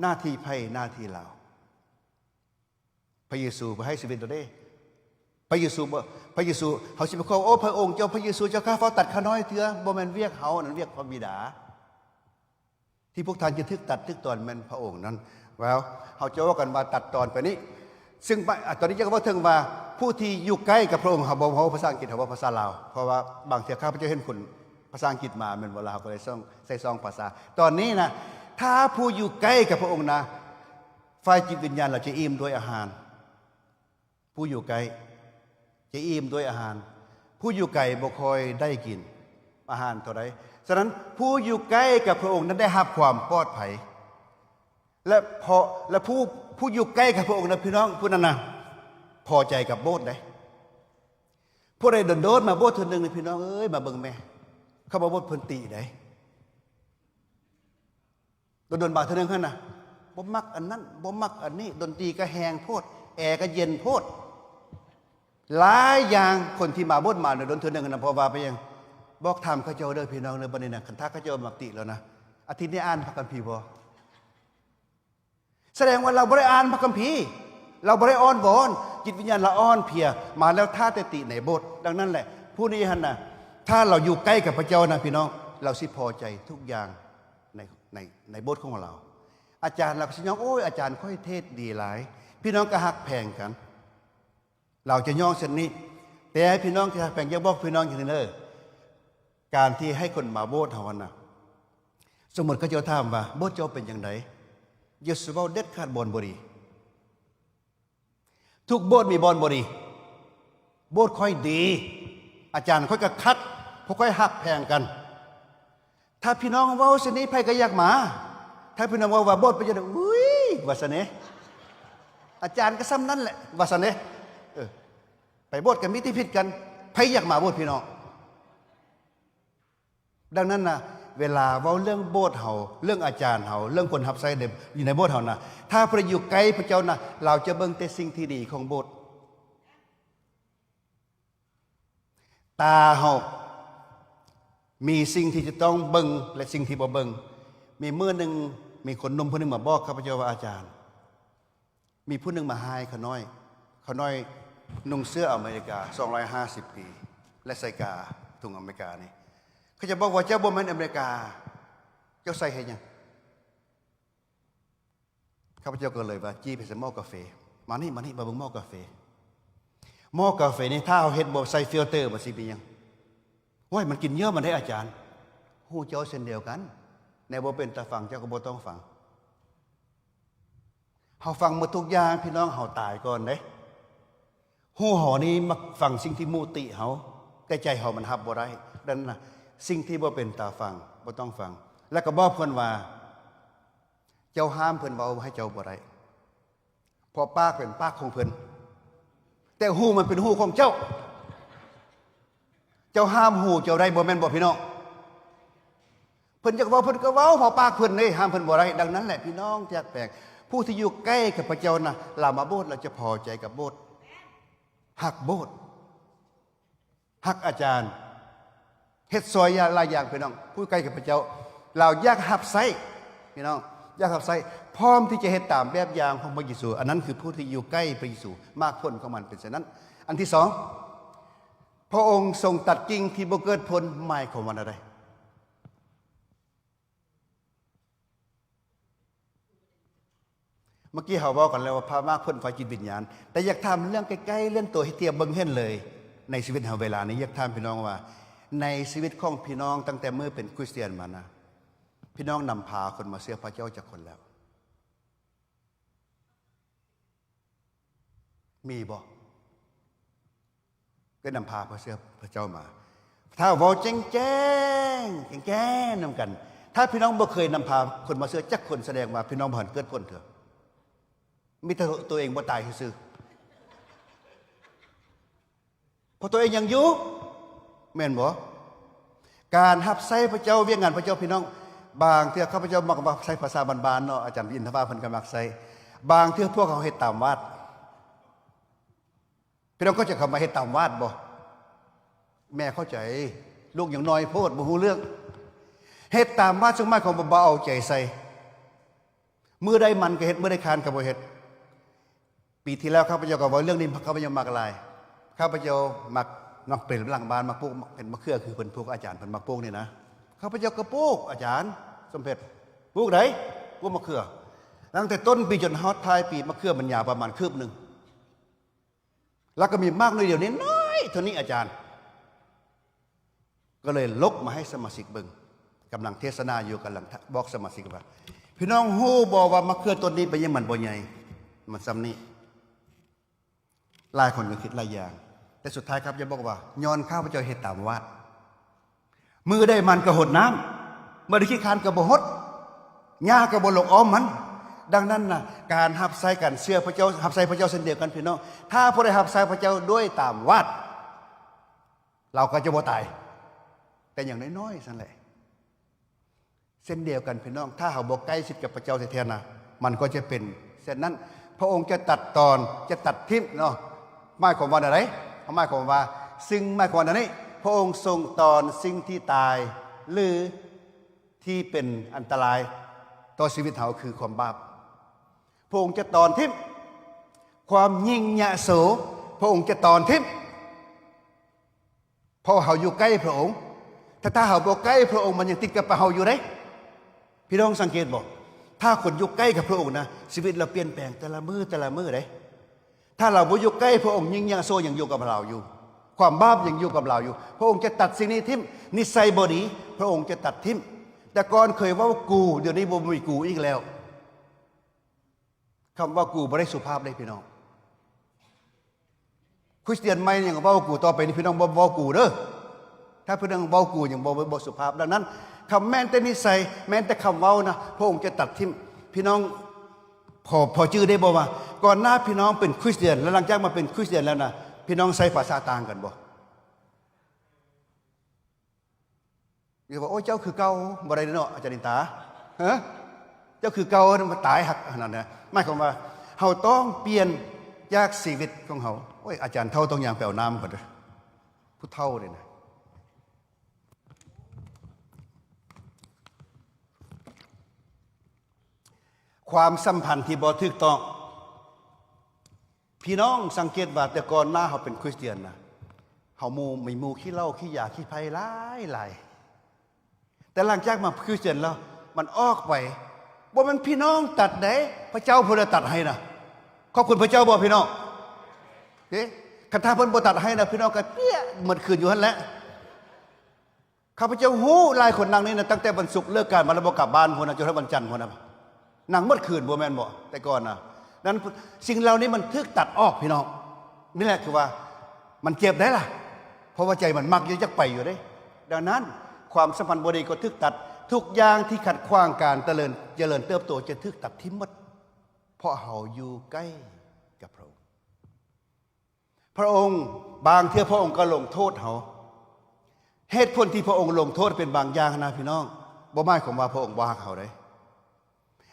ໜ້າທີ່ໃຜໜ້າທີ່ລາວ. ພະເຢຊູບໍ່ໃຫ້ຊີວິດໂດເດ້. ພະເຢຊູບໍ່, ພະເຢຊູ, ເຮົາຊິໄປຂໍ, ໂອ້ ພະອົງເຈົ້າ, ພະເຢຊູເຈົ້າຂ້າ, ຟ້າວຕັດຂ້ານ້ອຍເທື່ອ. ບໍ່ແມ່ນວຽກເຮົາ, ອັນນັ້ນວຽກພະບິດາ ທີ່ພວກທ່ານຈະຖືກຕັດຖືກຕອນແມ່ນພະອົງນັ້ນ. ແລ້ວເຮົາຈະເວົ້າກັນວ່າຕັດຕອນໄປນີ້, ຊຶ່ງ ອາ ຕອນນີ້ຈະເວົ້າເຖິງວ່າຜູ້ທີ່ຢູ່ໃກ້ກັບພະອົງ. ເຮົາບໍ່ເວົ້າພາສາອັງກິດ, ເຮົາເວົ້າພາສາລາວ, ເພາະວ່າບາງເທື່ອຂ້າພະເຈົ້າເຫັນຄົນພາສາອັງກິດມາແມ່ນບໍ່, ລາວກໍເລີຍຊ່ອງ ໃສ່ຊ່ອງພາສາ. ຕອນນີ້ນະ, ຖ້າຜູ້ຢູ່ໃກ້ກັບພະອົງນະ, ຝ່າຍຈິດວິນຍານລາວຈະອີ່ມດ້ວຍອາຫານ. ຜູ້ຢູ່ໃກ້ຈະອີ່ມດ້ວຍອາຫານ, ຜູ້ຢູ່ໄກບໍ່ຄ່ອຍໄດ້ກິນອາຫານເທົ່າໃດ. ສະນັ້ນ ຜູ້ຢູ່ໃກ້ກັບພະອົງນັ້ນໄດ້ຮັບຄວາມປອດໄພ ແລະ ເພາະ ແລະ ຜູ້ ຜູ້ຢູ່ໃກ້ກັບພະອົງນະ ພີ່ນ້ອງ, ຜູ້ນັ້ນນະພໍໃຈກັບໂບດເດ້. ຜູ້ໃດດົນໆມາໂບດເທື່ອໜຶ່ງນີ້ ພີ່ນ້ອງເອີຍ, ມາເບິ່ງແມ້, ເຂົາມາໂບດເພິ່ນຕິເດ້. ດົນໆມາເທື່ອໜຶ່ງຫັ້ນນະ, ບໍ່ມັກອັນນັ້ນ, ບໍ່ມັກອັນນີ້, ດົນຕີກໍແຮງໂພດ, ແອກໍເຢັນໂພດ, ຫຼາຍຢ່າງ. ຄົນທີ່ມາໂບດມາດົນເທື່ອໜຶ່ງຫັ້ນນະ, ເພາະວ່າເປັນຫຍັງ? ບອກຖາມເຂົາເຈົ້າເດີ້ ພີ່ນ້ອງເດີ້, ບັດນີ້ນະ, ຄັນຖ້າເຂົາເຈົ້າມັກຕິແລ້ວນະ, ອາທິດນີ້ອ່ານພະຄຳພີບໍ່? ສະແດງວ່າລາວບໍ່ໄດ້ອ່ານພະຄຳພີ, ລາວບໍ່ໄດ້ອ້ອນວອນ, ຈິດວິນຍານລາວອ່ອນເພຍ, ມາແລ້ວຖ້າແຕ່ຕິໃນໂບດ. ດັ່ງນັ້ນແຫຼະ, ຜູ້ນີ້ຫັ້ນນະ, ຖ້າລາວຢູ່ໃກ້ກັບພະເຈົ້ານະ ພີ່ນ້ອງ, ລາວຊິພໍໃຈທຸກຢ່າງໃນ ໃນ ໃນໂບດຂອງລາວ. ອາຈານລາວກໍຊິຍ້ອງ, ໂອ້ຍ ອາຈານຂ້ອຍເທດດີຫຼາຍ, ພີ່ນ້ອງກໍຮັກແພງກັນ. ລາວຈະຍ້ອງເຊັ່ນນີ້. ແຕ່ພີ່ນ້ອງທີ່ຮັກແພງ, ຢາກບອກພີ່ນ້ອງຢ່າງໜຶ່ງເດີ້, ການທີ່ໃຫ້ຄົນມາໂບດເຮົາຫັ້ນນະ, ສົມມຸດເຂົາເຈົ້າຖາມວ່າ ໂບດເຈົ້າເປັນຈັ່ງໃດ? ຢ່າສູ່ເວົ້າເດັດຂາດ ບ່ອນບໍ່ດີ. ທຸກໂບດມີບ່ອນບໍ່ດີ. ໂບດຂ້ອຍດີ, ອາຈານຂ້ອຍກໍຄັກ ພວກຂ້ອຍຮັກແພງກັນ. ຖ້າພີ່ນ້ອງເວົ້າຊັ້ນນີ້ ໃຜກໍຢາກມາ. ຖ້າພີ່ນ້ອງເວົ້າວ່າໂບດເປັນຈັ່ງໃດ ອຸ້ຍ ວ່າຊັ້ນເດ ອາຈານກໍສ່ຳນັ້ນແຫຼະ ວ່າຊັ້ນເດ. ເອີ ໄປໂບດກໍມີແຕ່ຜິດກັນ ໃຜຢາກມາໂບດພີ່ນ້ອງ? ດັ່ງນັ້ນນະ ເວລາເວົ້າເລື່ອງໂບດເຮົາ ເລື່ອງອາຈານເຮົາ ເລື່ອງຄົນຮັບໃຊ້ໃນ ຢູ່ໃນໂບດເຮົານະ ຖ້າຜູ້ໃດຢູ່ໃກ້ພະເຈົ້ານະ ລາວຈະເບິ່ງແຕ່ສິ່ງທີ່ດີຂອງໂບດ. ຕາເຮົາມີສິ່ງທີ່ຈະຕ້ອງເບິ່ງ ແລະ ສິ່ງທີ່ບໍ່ເບິ່ງ. ມີມື້ໜຶ່ງ ມີຄົນໜຸ່ມຜູ້ໜຶ່ງມາບອກຂ້າພະເຈົ້າວ່າ ອາຈານ ມີຜູ້ໜຶ່ງມາຮ້າຍຂ້ານ້ອຍ. ຂ້ານ້ອຍນຸ່ງເສື້ອອາເມລິກາ ສອງຮ້ອຍຫ້າສິບປີ ແລະ ໃສ່ກາທຸງອາເມລິການີ້. ເຂົາຈະບອກວ່າ ເຈົ້າບໍ່ແມ່ນອາເມລິກາ ເຈົ້າໃສ່ເຮັດຫຍັງ? ຂ້າພະເຈົ້າກໍເລີຍວ່າ ຈີ້ໄປໃສ່ໝໍ້ກາເຟ. ມານີ້ ມານີ້ ມາເບິ່ງໝໍ້ກາເຟ. ໝໍ້ກາເຟນີ້ ຖ້າເຮົາເຮັດບໍ່ໃສ່ຟິວເຕີ ມັນຊິເປັນຫຍັງ? ໂອ້ຍ ມັນກິນເຫຍື່ອມັນໄດ້ ອາຈານ. ຫູເຈົ້າເຊັ່ນດຽວກັນ. ແນວບໍ່ເປັນຕາຟັງ ເຈົ້າກໍບໍ່ຕ້ອງຟັງ. ເຮົາຟັງໝົດທຸກຢ່າງ ພີ່ນ້ອງ ເຮົາຕາຍກ່ອນເດ້. ຫູເຮົານີ້ມັກຟັງສິ່ງທີ່ໝູ່ຕິເຮົາ ແຕ່ໃຈເຮົາມັນຮັບບໍ່ໄດ້. ດັ່ງນັ້ນນະ ສິ່ງທີ່ບໍ່ເປັນຕາຟັງ ບໍ່ຕ້ອງຟັງ. ແລ້ວກໍບອກເພິ່ນວ່າ ເຈົ້າຫ້າມເພິ່ນເວົ້າໃຫ້ເຈົ້າບໍ່ໄດ້ ເພາະປາກເປັນປາກຂອງເພິ່ນ ແຕ່ຫູມັນເປັນຫູຂອງເຈົ້າ. ເຈົ້າຫ້າມຫູເຈົ້າໄດ້ບໍ່ແມ່ນບໍ່ ພີ່ນ້ອງ? ເພິ່ນຢາກເວົ້າເພິ່ນກໍເວົ້າ ເພາະປາກເພິ່ນເດ້ ຫ້າມເພິ່ນບໍ່ໄດ້. ດັ່ງນັ້ນແຫຼະ ພີ່ນ້ອງທີ່ຮັກແພງ ຜູ້ທີ່ຢູ່ໃກ້ກັບພະເຈົ້ານະ ລາວມາໂບດ ລາວຈະພໍໃຈກັບໂບດ ຮັກໂບດ ຮັກອາຈານ ເຮັດຊ່ອຍຫຼາຍຢ່າງ ພີ່ນ້ອງ. ຜູ້ໃກ້ກັບພະເຈົ້າ ລາວຢາກຮັບໃຊ້ ພີ່ນ້ອງ ຢາກຮັບໃຊ້ ພ້ອມທີ່ຈະເຮັດຕາມແບບຢ່າງຂອງພະເຢຊູ. ອັນນັ້ນຄືຜູ້ທີ່ຢູ່ໃກ້ພະເຢຊູ ໝາກຜົນຂອງມັນເປັນເຊັ່ນນັ້ນ. ອັນທີສອງ ພະອົງຊົງຕັດກິ່ງທີ່ບໍ່ເກີດຜົນ ໝາຍຄວາມວ່າແນວໃດ? ເມື່ອກີ້ເຮົາເວົ້າກັນແລ້ວວ່າ ພະໝາກຜົນໄຟຈິດວິນຍານ, ແຕ່ຢາກຖາມເລື່ອງໃກ້ໆ ເລື່ອງໂຕ ເຮັດທີ່ເບິ່ງເຫັນເລີຍໃນຊີວິດເຮົາເວລານີ້. ຢາກຖາມພີ່ນ້ອງວ່າ ໃນຊີວິດຂອງພີ່ນ້ອງ ຕັ້ງແຕ່ມື້ເປັນຄຣິສຕຽນມານະ ພີ່ນ້ອງນຳພາຄົນມາເຊື່ອພະເຈົ້າຈັກຄົນແລ້ວ? ມີບໍ່? ກໍນຳພາເຂົາເຊື່ອພະເຈົ້າມາ. ຖ້າເວົ້າແຈ້ງໆ ແກ້ງໆ ນຳກັນ, ຖ້າພີ່ນ້ອງບໍ່ເຄີຍນຳພາຄົນມາເຊື່ອຈັກຄົນ, ສະແດງວ່າພີ່ນ້ອງບໍ່ທັນເກີດຜົນເທື່ອ. ມີແຕ່ຕົວເອງບໍ່ຕາຍຊື່ໆ. ເພາະຕົວເອງຍັງຢູ່ ແມ່ນບໍ່? ການຮັບໃຊ້ພະເຈົ້າ, ວຽກງານພະເຈົ້າ, ພີ່ນ້ອງ, ບາງເທື່ອຂ້າພະເຈົ້າມັກວ່າ ໃຊ້ພາສາບ້ານໆ ເນາະ, ອາຈານອິນທະວາເພິ່ນກໍມັກໃຊ້, ບາງເທື່ອພວກເຮົາເຮັດຕາມວາດ. ພີ່ນ້ອງເຂົ້າໃຈຄຳວ່າເຮັດຕາມວາດບໍ່? ແມ່ເຂົ້າໃຈ, ລູກຍັງນ້ອຍໂພດ ບໍ່ຮູ້ເລື່ອງ. ເຮັດຕາມວາດ ເຊິ່ງໝາຍຄວາມວ່າບໍ່ເອົາໃຈໃສ່. ມື້ໃດມັນກໍເຮັດ, ມື້ໃດຄານກໍບໍ່ເຮັດ. ປີທີ່ແລ້ວຂ້າພະເຈົ້າກໍເວົ້າເລື່ອງນີ້, ຂ້າພະເຈົ້າມັກຫຼາຍ. ຂ້າພະເຈົ້າມັກ, ມັກເປັນຫຼັງບ້ານ, ມັກປູກເປັນມະເຂືອ ຄືເພິ່ນພວກອາຈານເພິ່ນມັກປູກນີ້ນະ. ຂ້າພະເຈົ້າກໍປູກ, ອາຈານສົມເພັດ, ປູກໃດ໋? ປູກມະເຂືອ. ຕັ້ງແຕ່ຕົ້ນປີຈົນຮອດທ້າຍປີ, ມະເຂືອມັນຍາວປະມານຄືບໜຶ່ງ. ແລ້ວກໍມີໝາກໜ່ວຍດຽວນ້ອຍໆ ເທົ່ານີ້ ອາຈານ. ກໍເລີຍລົກມາໃຫ້ສະມາຊິກເບິ່ງ. ກຳລັງເທດສະໜາຢູ່, ກຳລັງບອກສະມາຊິກວ່າ, ພີ່ນ້ອງຮູ້ບໍ່ວ່າມະເຂືອຕົ້ນນີ້ເປັນຫຍັງມັນບໍ່ໃຫຍ່? ມັນສ່ຳນີ້. ຫຼາຍຄົນກໍຄິດຫຼາຍຢ່າງ, ແຕ່ສຸດທ້າຍຂ້າພະເຈົ້າບອກວ່າ ຍ້ອນຂ້າພະເຈົ້າເຮັດຕາມວາດ. ມື້ໃດມັນກໍຫົດນ້ຳ, ມື້ໃດຂີ້ຄ້ານກໍບໍ່ຫົດ, ຫຍ້າກໍບໍ່ລົງອ້ອມມັນ. ດັ່ງນັ້ນນະ, ການຮັບໃຊ້, ການເຊື່ອພະເຈົ້າ, ຮັບໃຊ້ພະເຈົ້າເຊັ່ນດຽວກັນ ພີ່ນ້ອງ. ຖ້າຜູ້ໃດຮັບໃຊ້ພະເຈົ້າດ້ວຍຕາມວາດ, ລາວກໍຈະບໍ່ຕາຍ, ແຕ່ຢ່າງນ້ອຍໆ ຊັ້ນແຫຼະ. ເຊັ່ນດຽວກັນ ພີ່ນ້ອງ, ຖ້າເຮົາບໍ່ໃກ້ຊິດກັບພະເຈົ້າແທ້ໆ ນະ, ມັນກໍຈະເປັນເຊັ່ນນັ້ນ. ພະອົງຈະຕັດຕອນ, ຈະຕັດຖິ້ມເນາະ. ໝາຍຄວາມວ່າແນວໃດ? ໝາຍຄວາມວ່າ, ຊຶ່ງໝາຍຄວາມວ່າແນວນີ້, ພະອົງຊົງຕອນສິ່ງທີ່ຕາຍ ຫຼື ທີ່ເປັນອັນຕະລາຍຕໍ່ຊີວິດເຮົາ ຄືຄວາມບາບ. ພະອົງຈະຕອນຖິ້ມ. ຄວາມຍິ່ງຍະໂສ, ພະອົງຈະຕອນຖິ້ມ. ເພາະເຮົາຢູ່ໃກ້ພະອົງ. ຖ້າ, ຖ້າເຮົາບໍ່ໃກ້ພະອົງ, ມັນຍັງຕິດກັບພວກເຮົາຢູ່ເດ້. ພີ່ນ້ອງສັງເກດບໍ່? ຖ້າຄົນຢູ່ໃກ້ກັບພະອົງນະ, ຊີວິດລາວປ່ຽນແປງແຕ່ລະມື້, ແຕ່ລະມື້ເດ້. ຖ້າລາວບໍ່ຢູ່ໃກ້ພະອົງ, ຍິ່ງຍະໂສຍັງຢູ່ກັບລາວຢູ່. ຄວາມບາບຍັງຢູ່ກັບລາວຢູ່. ພະອົງຈະຕັດສິ່ງນີ້ຖິ້ມ. ນິໄສບໍ່ດີ, ພະອົງຈະຕັດຖິ້ມ. ແຕ່ກ່ອນເຄີຍເວົ້າກູ, ດຽວນີ້ບໍ່ມີກູອີກແລ້ວ. ຄຳວ່າກູບໍ່ໄດ້ສຸພາບເດ້ ພີ່ນ້ອງ. ຄຣິສຕຽນໃໝ່ຍັງເວົ້າກູ, ຕໍ່ໄປນີ້ພີ່ນ້ອງບໍ່ເວົ້າກູເດີ. ຖ້າພີ່ນ້ອງເວົ້າກູຍັງບໍ່, ບໍ່ສຸພາບ. ດັ່ງນັ້ນ ຄຳແມ່ນແຕ່ນິໄສ, ແມ່ນແຕ່ຄຳເວົ້ານະ, ພະອົງຈະຕັດຖິ້ມ. ພີ່ນ້ອງພໍ, ພໍຈື່ໄດ້ບໍ່ວ່າ ກ່ອນໜ້າພີ່ນ້ອງເປັນຄຣິສຕຽນ ແລະ ຫຼັງຈາກມາເປັນຄຣິສຕຽນແລ້ວນະ, ພີ່ນ້ອງໃຊ້ພາສາຕ່າງກັນບໍ່? ຫຼືວ່າ ໂອ້ຍ ເຈົ້າຄືເກົ່າ ບໍ່ໄດ້ເນາະ ອາຈານນິນຕາ. ຮະ? ເຈົ້າຄືເກົ່າ ມາຕາຍຮັກອັນນັ້ນນະ. ໝາຍຄວາມວ່າເຮົາຕ້ອງປ່ຽນຈາກຊີວິດຂອງເຮົາ. ໂອ້ຍ ອາຈານເຖົ້າຕ້ອງຍ່າງໄປເອົານ້ຳກ່ອນເດີ. ຜູ້ເຖົ້າເດ້ນະ. ຄວາມສຳພັນທີ່ບໍ່ຖືກຕ້ອງ. ພີ່ນ້ອງສັງເກດວ່າແຕ່ກ່ອນໜ້າເຮົາເປັນຄຣິສຕຽນນະ, ເຮົາໝູ່, ມີໝູ່ຂີ້ເຫຼົ້າ, ຂີ້ຢາ, ຂີ້ໄພຫຼາຍໆ. ແຕ່ຫຼັງຈາກມາຄຣິສຕຽນແລ້ວ ມັນອອກໄປ. ບໍ່ແມ່ນພີ່ນ້ອງຕັດເດ້, ພະເຈົ້າເພິ່ນລະຕັດໃຫ້ນະ. ຂອບຄຸນພະເຈົ້າບໍ່ພີ່ນ້ອງ? ເດ້, ຄັນຖ້າເພິ່ນບໍ່ຕັດໃຫ້ນະ, ພີ່ນ້ອງກໍເປຍໝົດຄືນຢູ່ຫັ້ນແຫຼະ. ຂ້າພະເຈົ້າຮູ້ຫຼາຍຄົນນັ່ງນີ້ນະ, ຕັ້ງແຕ່ວັນສຸກເລີກການມາແລ້ວບໍ່ກັບບ້ານພຸ້ນນະ, ຈົນຮອດວັນຈັນພຸ້ນນະ, ນັ່ງໝົດຄືນ, ບໍ່ແມ່ນບໍ່? ແຕ່ກ່ອນນະ. ນັ້ນ ສິ່ງເຫຼົ່ານີ້ມັນຖືກຕັດອອກ, ພີ່ນ້ອງ. ນີ້ແຫຼະຄືວ່າມັນເຈັບໄດ໋ລະ, ເພາະວ່າໃຈມັນມັກຢູ່, ຢາກໄປຢູ່ເດ້. ດັ່ງນັ້ນ ຄວາມສຳພັນບໍ່ດີກໍຖືກຕັດ, ທຸກຢ່າງທີ່ຂັດຂວາງການຈະເລີນ, ຈະເລີນເຕີບໂຕຈະຖືກຕັດຖິ້ມໝົດ, ເພາະເຮົາຢູ່ໃກ້ກັບພະອົງ. ພະອົງ, ບາງເທື່ອພະອົງກໍລົງໂທດເຮົາ. ເຫດຜົນທີ່ພະອົງລົງໂທດເປັນບາງຢ່າງນະ ພີ່ນ້ອງ, ບໍ່ໝາຍຄວາມວ່າພະອົງບໍ່ຮັກເຮົາເດ້.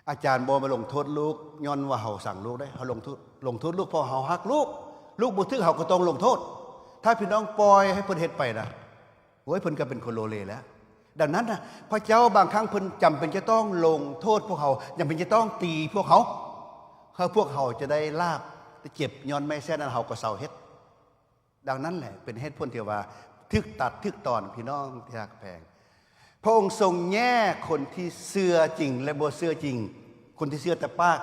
ອາຈານບໍ່ມາລົງໂທດລູກຍ້ອນວ່າເຮົາຊັງລູກເດ້. ເຮົາລົງໂທດ, ລົງໂທດລູກເພາະເຮົາຮັກລູກ. ລູກບໍ່ຖືກເຮົາກໍຕ້ອງລົງໂທດ. ຖ້າພີ່ນ້ອງປ່ອຍໃຫ້ເພິ່ນເຮັດໄປນະ, ໂອ້ຍ ເພິ່ນກໍເປັນຄົນໂລເລແລ້ວ. ດັ່ງນັ້ນນະ, ພະເຈົ້າບາງຄັ້ງເພິ່ນຈຳເປັນຈະຕ້ອງລົງໂທດພວກເຮົາ, ຈຳເປັນຈະຕ້ອງຕີພວກເຮົາ, ເພື່ອພວກເຮົາຈະໄດ້ລາບໄດ້ເຈັບຍ້ອນໄມ້ແສນນັ້ນ, ເຮົາກໍເຊົາເຮັດ. ດັ່ງນັ້ນແຫຼະ ເປັນເຫດຜົນທີ່ວ່າຖືກຕັດ, ຖືກຕອນ, ພີ່ນ້ອງທີ່ຮັກແພງ. ພະອົງຊົງແຍກຄົນທີ່ເຊື່ອຈິງ ແລະ ບໍ່ເຊື່ອຈິງ, ຄົນທີ່ເຊື່ອແຕ່ປາກ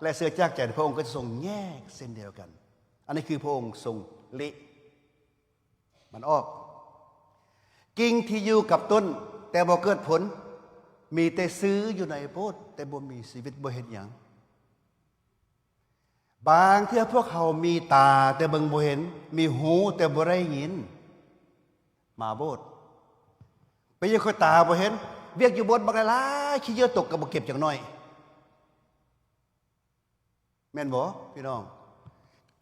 ແລະ ເຊື່ອຈາກໃຈ, ພະອົງກໍຈະຊົງແຍກເຊັ່ນດຽວກັນ. ອັນນີ້ຄືພະອົງຊົງລິ ມັນອອກ. ກິ່ງທີ່ຢູ່ກັບຕົ້ນແຕ່ບໍ່ເກີດຜົນ, ມີແຕ່ຊື່ຢູ່ໃນໂບດແຕ່ບໍ່ມີຊີວິດ, ບໍ່ເຮັດຫຍັງ. ບາງເທື່ອພວກເຮົາມີຕາແຕ່ເບິ່ງບໍ່ເຫັນ, ມີຫູແຕ່ບໍ່ໄດ້ຍິນ, ມາໂບດ. ເປັນຫຍັງຂ້ອຍຕາບໍ່ເຫັນ? ວຽກຢູ່ໂບດບັກຫຼາຍໆ, ຂີ້ເຫຍື້ອຕົກກໍບໍ່ເກັບຈັກໜ້ອຍ. ແມ່ນບໍ່ພີ່ນ້ອງ?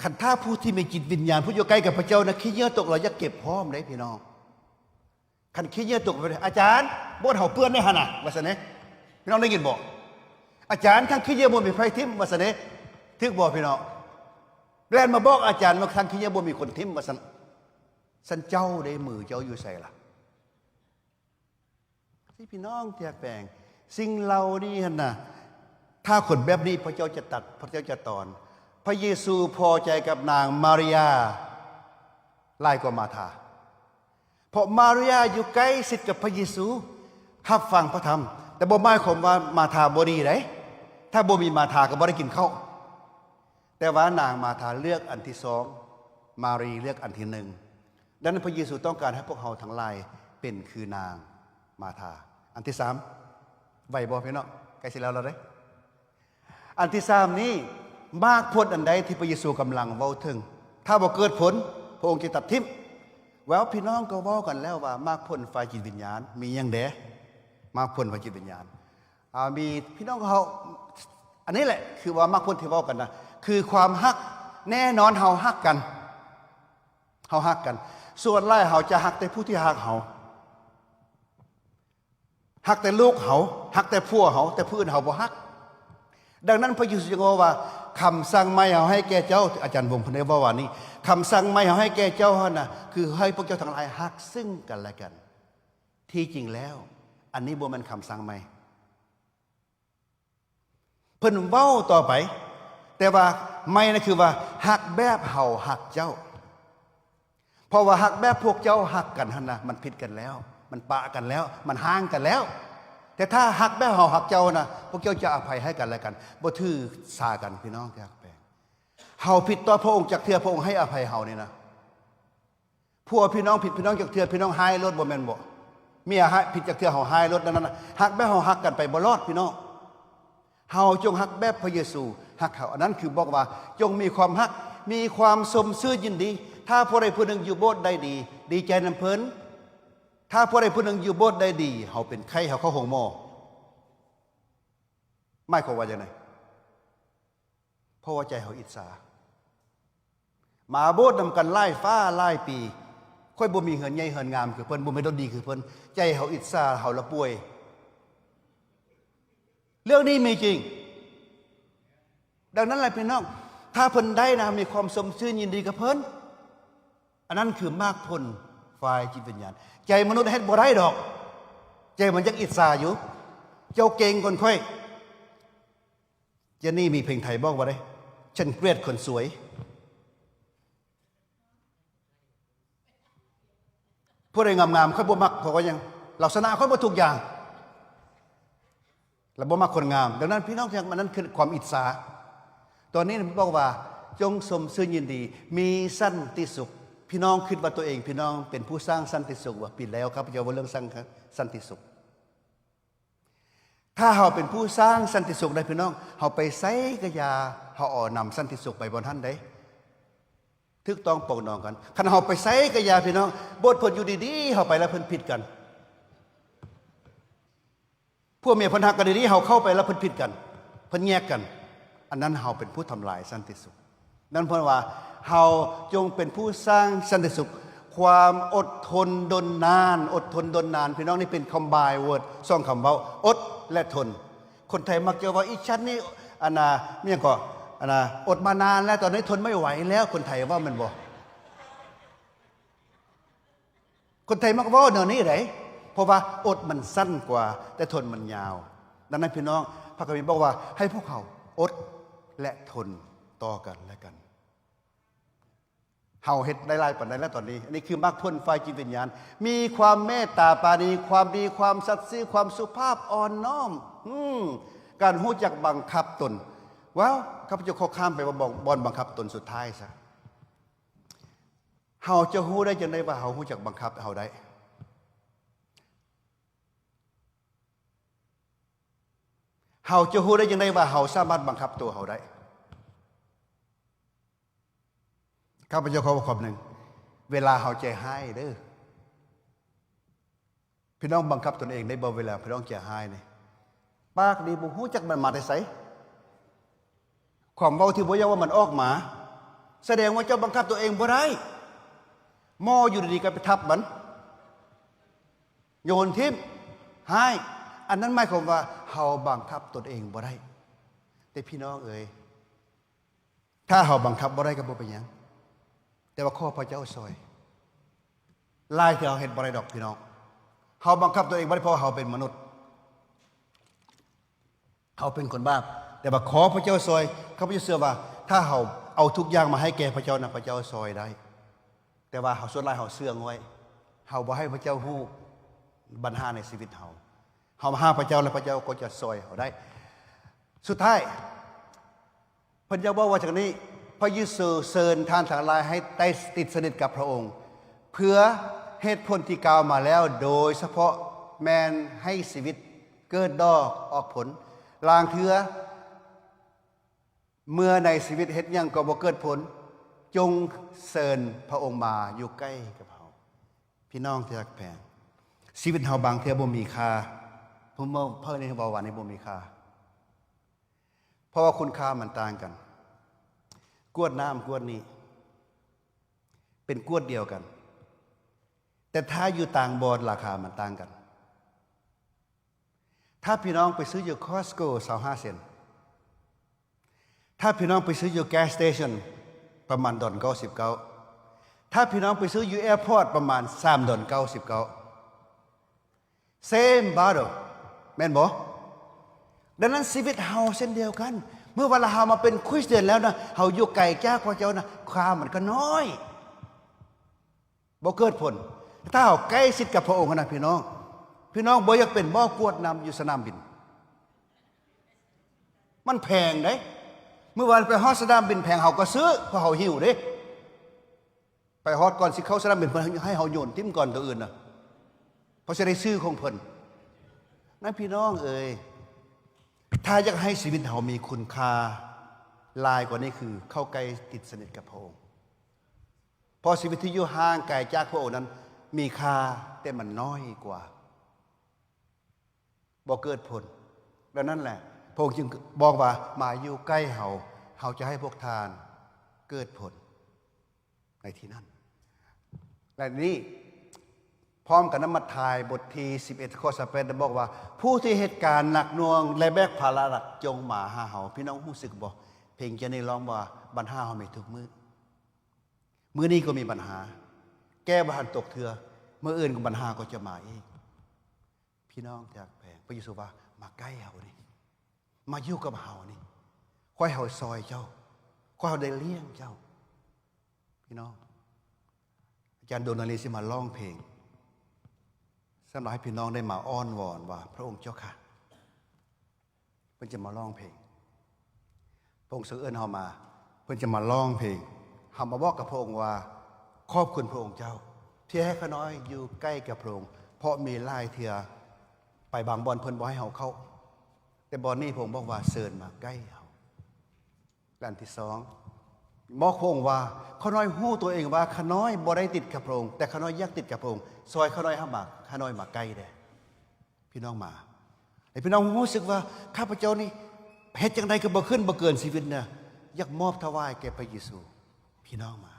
ຄັນຖ້າຜູ້ທີ່ມີຈິດວິນຍານ, ຜູ້ຢູ່ໃກ້ກັບພະເຈົ້ານະ, ຂີ້ເຫຍື້ອຕົກລາວຢາກເກັບພ້ອມເດ້ພີ່ນ້ອງ. ຄັນຂີ້ເຫຍື້ອຕົກໄປເດ້, ອາຈານ, ໂບດເຮົາເປື້ອນເດ້ຫັ້ນນະ, ວ່າຊັ້ນເດ້. ພີ່ນ້ອງໄດ້ຍິນບໍ່? ອາຈານ, ທາງຂີ້ເຫຍື້ອບໍ່ມີໃຜຖິ້ມ, ວ່າຊັ້ນເດ້. ຖືກບໍ່ພີ່ນ້ອງ? ແລ່ນມາບອກອາຈານວ່າທາງຂີ້ເຫຍື້ອບໍ່ມີຄົນຖິ້ມ, ວ່າຊັ້ນ. ຊັ້ນເຈົ້າເດ້, ມືເຈົ້າຢູ່ໃສລະ? ທີ່ພີ່ນ້ອງທີ່ຮັກແພງ, ສິ່ງເຫຼົ່ານີ້ຫັ້ນນະ, ຖ້າຄົນແບບນີ້ພະເຈົ້າຈະຕັດ, ພະເຈົ້າຈະຕອນ. ພະເຢຊູພໍໃຈກັບນາງມາລິຍາຫຼາຍກວ່າມາທາ, ເພາະມາລິຍາຢູ່ໃກ້ຊິດກັບພະເຢຊູ, ຮັບຟັງພະທຳ, ແຕ່ບໍ່ໝາຍຄວາມວ່າມາທາບໍ່ດີໃດ໋. ຖ້າບໍ່ມີມາທາກໍບໍ່ໄດ້ກິນເຂົ້າ. ແຕ່ວ່ານາງມາທາເລືອກອັນທີສອງ, ມາຣີເລືອກອັນທີໜຶ່ງ. ດັ່ງນັ້ນ ພະເຢຊູຕ້ອງການໃຫ້ພວກເຮົາທັງຫຼາຍເປັນຄືນາງມາທາ. ອັນທີສາມ, ໄວບໍ່ພີ່ນ້ອງ? ໃກ້ຊິແລ້ວແລ້ວເດ້. ອັນທີສາມນີ້, ໝາກຜົນອັນໃດທີ່ພະເຢຊູກຳລັງເວົ້າເຖິງ? ຖ້າບໍ່ເກີດຜົນ, ພະອົງຈະຕັດຖິ້ມ. ແລ້ວພີ່ນ້ອງກໍເວົ້າກັນແລ້ວວ່າ ໝາກຜົນຝ່າຍຈິດວິນຍານມີຫຍັງແດ່? ໝາກຜົນຝ່າຍຈິດວິນຍານ. ອ່າ ມີພີ່ນ້ອງເຮົາ ອັນນີ້ແຫຼະຄືວ່າມັກຜົນທີ່ເວົ້າກັນນະ ຄືຄວາມຮັກ. ແນ່ນອນເຮົາຮັກກັນ ເຮົາຮັກກັນ ສ່ວນຫຼາຍເຮົາຈະຮັກແຕ່ຜູ້ທີ່ຮັກເຮົາ ຮັກແຕ່ລູກເຮົາ ຮັກແຕ່ຜົວເຮົາ ແຕ່ຜູ້ອື່ນເຮົາບໍ່ຮັກ. ດັ່ງນັ້ນພະເຢຊູຈຶ່ງເວົ້າວ່າ ຄຳສັ່ງໃໝ່ເຮົາໃຫ້ແກ່ເຈົ້າ ອາຈານວົງເພິ່ນໄດ້ເວົ້າວ່ານີ້ ຄຳສັ່ງໃໝ່ເຮົາໃຫ້ແກ່ເຈົ້າຫັ້ນນະ ຄືໃຫ້ພວກເຈົ້າທັງຫຼາຍຮັກຊຶ່ງກັນແລະກັນ. ທີ່ຈິງແລ້ວ ອັນນີ້ບໍ່ແມ່ນຄຳສັ່ງໃໝ່ ເພິ່ນເວົ້າຕໍ່ໄປ ແຕ່ວ່າໃໝ່ນະຄືວ່າ ຮັກແບບເຮົາຮັກເຈົ້າ. ເພາະວ່າຮັກແບບພວກເຈົ້າຮັກກັນຫັ້ນນະ ມັນຜິດກັນແລ້ວ ມັນປະກັນແລ້ວ ມັນຮ້າງກັນແລ້ວ. ແຕ່ຖ້າຮັກແບບເຮົາຮັກເຈົ້ານະ ພວກເຈົ້າຈະອະໄພໃຫ້ກັນແລະກັນ ບໍ່ຖືສາກັນ. ພີ່ນ້ອງທີ່ຮັກແພງ ເຮົາຜິດຕໍ່ພະອົງຈັກເທື່ອ ພະອົງໃຫ້ອະໄພເຮົານີ້ນະ. ຜົວພີ່ນ້ອງຜິດພີ່ນ້ອງຈັກເທື່ອ ພີ່ນ້ອງຮ້າຍໂລດ ບໍ່ແມ່ນບໍ່? ເມຍຮ້າຍ ຜິດຈັກເທື່ອ ເຮົາຮ້າຍໂລດ. ນັ້ນນະ ຮັກແບບເຮົາຮັກກັນໄປບໍ່ລອດ ພີ່ນ້ອງ. ເຮົາຈົ່ງຮັກແບບພະເຢຊູຮັກເຮົາ. ອັນນັ້ນຄືບອກວ່າ ຈົ່ງມີຄວາມຮັກ ມີຄວາມຊົມຊື່ນຍິນດີ ຖ້າຜູ້ໃດຜູ້ໜຶ່ງຢູ່ໂບດໄດ້ດີ ດີໃຈນຳເພິ່ນ. ຖ້າຜູ້ໃດຜູ້ໜຶ່ງຢູ່ໂບດໄດ້ດີ ເຮົາເປັນໄຂ້ ເຮົາເຂົ້າໂຮງໝໍ. ໝາຍຄວາມວ່າຈັ່ງໃດ? ເພາະວ່າໃຈເຮົາອິດສາ. ມາໂບດນຳກັນຫຼາຍຟ້າຫຼາຍປີ, ຂ້ອຍບໍ່ມີເຮືອນໃຫຍ່ເຮືອນງາມຄືເພິ່ນ, ບໍ່ມີລົດດີຄືເພິ່ນ, ໃຈເຮົາອິດສາ, ເຮົາລະປ່ວຍ. ເລື່ອງນີ້ມີຈິງ. ດັ່ງນັ້ນແຫຼະພີ່ນ້ອງ, ຖ້າເພິ່ນໄດ້ນະ, ມີຄວາມຊົມຊື່ນຍິນດີກັບເພິ່ນ. ອັນນັ້ນຄືໝາກຜົນຝ່າຍຈິດວິນຍານ. ໃຈມະນຸດເຮັດບໍ່ໄດ້ດອກ. ໃຈມັນຍັງອິດສາຢູ່. ເຈົ້າເກັ່ງກ່ອນຂ້ອຍ. ເຈນນີ້ມີເພງໄທບອກວ່າໄດ໋, ສັນກຽດຄົນສວຍ. ຜູ້ໃດງາມໆ ຂ້ອຍບໍ່ມັກ, ເພາະວ່າຫຍັງ? ລາວຊະນະຂ້ອຍໝົດທຸກຢ່າງ. ລາວບໍ່ມັກຄົນງາມ. ດັ່ງນັ້ນ ພີ່ນ້ອງທີ່ຮັກ, ອັນນັ້ນຄືຄວາມອິດສາ. ຕອນນີ້ບອກວ່າ ຈົ່ງຊົມຊື່ນຍິນດີ, ມີສັນຕິສຸກ. ພີ່ນ້ອງຄິດວ່າຕົວເອງ, ພີ່ນ້ອງເປັນຜູ້ສ້າງສັນຕິສຸກບໍ່? ປີແລ້ວຂ້າພະເຈົ້າເວົ້າເລື່ອງສ້າງສັນຕິສຸກ. ຖ້າເຮົາເປັນຜູ້ສ້າງສັນຕິສຸກໄດ້ ພີ່ນ້ອງ, ເຮົາໄປໃສກະຢ່າ, ເຮົາເອົານຳສັນຕິສຸກໄປບ່ອນຫັ້ນເດ້. ຖືກຕ້ອງປອງດອງກັນ. ຄັນເຮົາໄປໃສກະຢ່າ ພີ່ນ້ອງ, ບົດເພິ່ນຢູ່ດີໆ ເຮົາໄປແລ້ວເພິ່ນຜິດກັນ. ຜົວເມຍເພິ່ນຮັກກັນດີໆ, ເຮົາເຂົ້າໄປແລ້ວເພິ່ນຜິດກັນ, ເພິ່ນແຍກກັນ. ອັນນັ້ນເຮົາເປັນຜູ້ທຳລາຍສັນຕິສຸກ. ນັ້ນເພິ່ນວ່າ ເຮົາຈົ່ງເປັນຜູ້ສ້າງສັນຕິສຸກ. ຄວາມອົດທົນດົນນານ, ອົດທົນດົນນານ ພີ່ນ້ອງ, ນີ້ເປັນຄຳບາຍເວີດ ສອງຄຳເວົ້າ, ອົດ ແລະ ທົນ. ຄົນໄທມັກຈະເວົ້າ ອີ່ສັນນີ້ ອັນນ່າ ມີຫຍັງເກາະ ອັນນ່າ ອົດມານານແລ້ວ, ຕອນນີ້ທົນໄມ່ໄຫວແລ້ວ, ຄົນໄທເວົ້າແມ່ນບໍ່? ຄົນໄທມັກເວົ້າແນວນີ້ໃດ໋ ເພາະວ່າອົດມັນສັ້ນກວ່າ ແຕ່ທົນມັນຍາວ. ດັ່ງນັ້ນ ພີ່ນ້ອງ, ພະຄຳພີບອກວ່າ ໃຫ້ພວກເຮົາອົດ ແລະ ທົນຕໍ່ກັນແລະກັນ. ເຮົາເຮັດໄດ້ຫຼາຍປານໃດແລ້ວຕອນນີ້? ອັນນີ້ຄືໝາກຜົນຝ່າຍຈິດວິນຍານ. ມີຄວາມເມດຕາປານີ, ຄວາມດີ, ຄວາມສັດຊື່, ຄວາມສຸພາບອ່ອນນ້ອມ, ອືມ, ການຮູ້ຈັກບັງຄັບຕົນ. ວ້າວ, ຂ້າພະເຈົ້າຂໍຂ້າມໄປວ່າບ່ອນ, ບ່ອນບັງຄັບຕົນສຸດທ້າຍຊະ. ເຮົາຈະຮູ້ໄດ້ຈັ່ງໃດວ່າເຮົາຮູ້ຈັກບັງຄັບເຮົາໄດ້? ເຮົາຈະຮູ້ໄດ້ຈັ່ງໃດວ່າເຮົາສາມາດບັງຄັບຕົວເຮົາໄດ້? ຂ້າພະເຈົ້າຂໍບອກຄຳໜຶ່ງ, ເວລາເຮົາໃຈຮ້າຍເດີ້. ພີ່ນ້ອງບັງຄັບຕົນເອງໄດ້ບໍ່ ເວລາພີ່ນ້ອງໃຈຮ້າຍນີ້? ປາກນີ້ບໍ່ຮູ້ຈັກມັນມາແຕ່ໃສ. ຄວາມເວົ້າທີ່ບໍ່ຢາກເວົ້າມັນອອກມາ, ສະແດງວ່າເຈົ້າບັງຄັບຕົວເອງບໍ່ໄດ້. ໝໍຢູ່ດີໆກໍໄປທັບມັນ, ໂຍນຖິ້ມ, ຮ້າຍ. ອັນນັ້ນໝາຍຄວາມວ່າເຮົາບັງຄັບຕົນເອງບໍ່ໄດ້. ແຕ່ພີ່ນ້ອງເອີຍ, ຖ້າເຮົາບັງຄັບບໍ່ໄດ້ກໍບໍ່ເປັນຫຍັງ, ແຕ່ວ່າຂໍພະເຈົ້າຊ່ອຍ. ຫຼາຍເທື່ອເຮົາເຮັດບໍ່ໄດ້ດອກພີ່ນ້ອງ. ເຮົາບັງຄັບຕົວເອງບໍ່ໄດ້ ເພາະວ່າເຮົາເປັນມະນຸດ, ເຮົາເປັນຄົນບາບ. ແຕ່ວ່າຂໍພະເຈົ້າຊ່ອຍ. ຂ້າພະເຈົ້າເຊື່ອວ່າ ຖ້າເຮົາເອົາທຸກຢ່າງມາໃຫ້ແກ່ພະເຈົ້ານະ, ພະເຈົ້າຊ່ອຍໄດ້. ແຕ່ວ່າເຮົາ, ສ່ວນຫຼາຍເຮົາເຊື່ອງໄວ້, ເຮົາບໍ່ໃຫ້ພະເຈົ້າຮູ້ບັນຫາໃນຊີວິດເຮົາ. ເຮົາມາຫາພະເຈົ້າ ແລະ ພະເຈົ້າກໍຈະຊ່ອຍເຮົາໄດ້. ສຸດທ້າຍ ເພິ່ນຢາກບອກວ່າຈັ່ງນີ້, ພະເຢຊູເຊີນທ່ານທັງຫຼາຍໃຫ້ໄດ້ຕິດສະໜິດກັບພະອົງ, ເພື່ອເຫດຜົນທີ່ກ່າວມາແລ້ວ, ໂດຍສະເພາະແມ່ນໃຫ້ຊີວິດເກີດດອກອອກຜົນ. ລາງເທື່ອ ເມື່ອໃນຊີວິດເຮັດຫຍັງກໍບໍ່ເກີດຜົນ, ຈົ່ງເຊີນພະອົງມາຢູ່ໃກ້ກັບເຮົາ. ພີ່ນ້ອງທີ່ຮັກແພງ, ຊີວິດເຮົາບາງເທື່ອບໍ່ມີຄ່າ. ເພາະເວົ້າ, ເພາະນີ້ເວົ້າວ່ານີ້ບໍ່ມີຄ່າ. ເພາະວ່າຄຸນຄ່າມັນຕ່າງກັນ. ກວດນ້ຳກວດນີ້ເປັນກວດດຽວກັນ, ແຕ່ຖ້າຢູ່ຕ່າງບ່ອນລາຄາມັນຕ່າງກັນ. ຖ້າພີ່ນ້ອງໄປຊື້ຢູ່ Costco ຊາວຫ້າເຊັນ, ຖ້າພີ່ນ້ອງໄປຊື້ຢູ່ gas station ປະມານດອນເກົ້າສິບເກົ້າ, ຖ້າພີ່ນ້ອງໄປຊື້ຢູ່ airport ປະມານສາມດອນເກົ້າສິບເກົ້າ. Same bottle ແມ່ນບໍ່? ດັ່ງນັ້ນຊີວິດເຮົາເຊັ່ນດຽວກັນ, ເມື່ອເວລາເຮົາມາເປັນຄຣິສຕຽນແລ້ວນະ, ເຮົາຢູ່ໄກຈາກພະເຈົ້ານະ, ຄ່າມັນກໍນ້ອຍ, ບໍ່ເກີດຜົນ. ຖ້າເຮົາໃກ້ຊິດກັບພະອົງນະ ພີ່ນ້ອງ, ພີ່ນ້ອງບໍ່ຢາກເປັນໝໍກວດນ້ຳຢູ່ສະໜາມບິນ. ມັນແພງເດ້. ເມື່ອວານໄປຮອດສະໜາມບິນແພງ, ເຮົາກໍຊື້, ເພາະເຮົາຫິວເດ້. ໄປຮອດກ່ອນຊິເຂົ້າສະໜາມບິນ, ເພິ່ນໃຫ້ເຮົາໂຍນຖິ້ມກ່ອນໂຕອື່ນນະ, ເພາະຊິໄດ້ຊື່ຂອງເພິ່ນ. ນັ້ນ ພີ່ນ້ອງເອີຍ, ຖ້າຢາກໃຫ້ຊີວິດເຮົາມີຄຸນຄ່າຫຼາຍກວ່ານີ້, ຄືເຂົ້າໃກ້ຕິດສະໜິດກັບພະອົງ. ເພາະຊີວິດທີ່ຢູ່ຫ່າງໄກຈາກພະອົງນັ້ນມີຄ່າ, ແຕ່ມັນນ້ອຍກວ່າ, ບໍ່ເກີດຜົນ. ດັ່ງນັ້ນແຫຼະ ພະອົງຈຶ່ງບອກວ່າ, ມາຢູ່ໃກ້ເຮົາ, ເຮົາຈະໃຫ້ພວກທ່ານເກີດຜົນໃນທີ່ນັ້ນ. ແລະນີ້ ພ້ອມກັນນຳ ມັດທາຍບົດທີສິບເອັດ ຂໍ້ຊາວແປດ ໄດ້ບອກວ່າ, ຜູ້ທີ່ເຮັດການໜັກໜ່ວງ ແລະ ແບກພາລະໜັກ ຈົ່ງມາຫາເຮົາ. ພີ່ນ້ອງຮູ້ສຶກບໍ່? ເພງຈະໄດ້ຮ້ອງວ່າ ບັນຫາເຮົາມີທຸກມື້. ມື້ນີ້ກໍມີບັນຫາ, ແກ້ບໍ່ທັນຕົກເທື່ອ, ມື້ອື່ນກໍບັນຫາກໍຈະມາອີກ. ພີ່ນ້ອງທີ່ຮັກແພງ, ພະເຢຊູວ່າ, ມາໃກ້ເຮົານີ້, ມາຢູ່ກັບເຮົານີ້, ຂໍໃຫ້ເຮົາຊ່ອຍເຈົ້າ, ຂໍໃຫ້ເຮົາໄດ້ລ້ຽງເຈົ້າ. ພີ່ນ້ອງ, ອາຈານດວງນາລີຊິມາຮ້ອງເພງ ສຳລັບໃຫ້ພີ່ນ້ອງໄດ້ມາອ້ອນວອນວ່າ, ພະອົງເຈົ້າຂ້າ. ເພິ່ນຈະມາຮ້ອງເພງ. ພະອົງຊົງເອີ້ນເຮົາມາ, ເພິ່ນຈະມາຮ້ອງເພງ. ເຮົາມາບອກກັບພະອົງວ່າ, ຂອບຄຸນພະອົງເຈົ້າ ທີ່ໃຫ້ຂ້ານ້ອຍຢູ່ໃກ້ກັບພະອົງ, ເພາະມີຫຼາຍເທື່ອໄປບາງບ່ອນເພິ່ນບໍ່ໃຫ້ເຮົາເຂົ້າ, ແຕ່ບ່ອນນີ້ພະອົງບອກວ່າ, ເຊີນມາໃກ້ເຮົາ. ແລະອັນທີສອງ, ບອກພະອົງວ່າ, ຂ້ານ້ອຍຮູ້ຕົວເອງວ່າຂ້ານ້ອຍບໍ່ໄດ້ຕິດກັບພະອົງ, ແຕ່ຂ້ານ້ອຍຢາກຕິດກັບພະອົງ. ຊ່ອຍຂ້ານ້ອຍເຮົາມາ, ຂ້ານ້ອຍມາໃກ້ແດ່. ພີ່ນ້ອງມາ, ໃຫ້ພີ່ນ້ອງຮູ້ສຶກວ່າ, ຂ້າພະເຈົ້ານີ້ເຮັດຈັ່ງໃດກໍບໍ່ຂຶ້ນບໍ່ເກີນຊີວິດນະ, ຢາກມອບຖວາຍແກ່ພະເຢຊູ. ພີ່ນ້ອງມາ.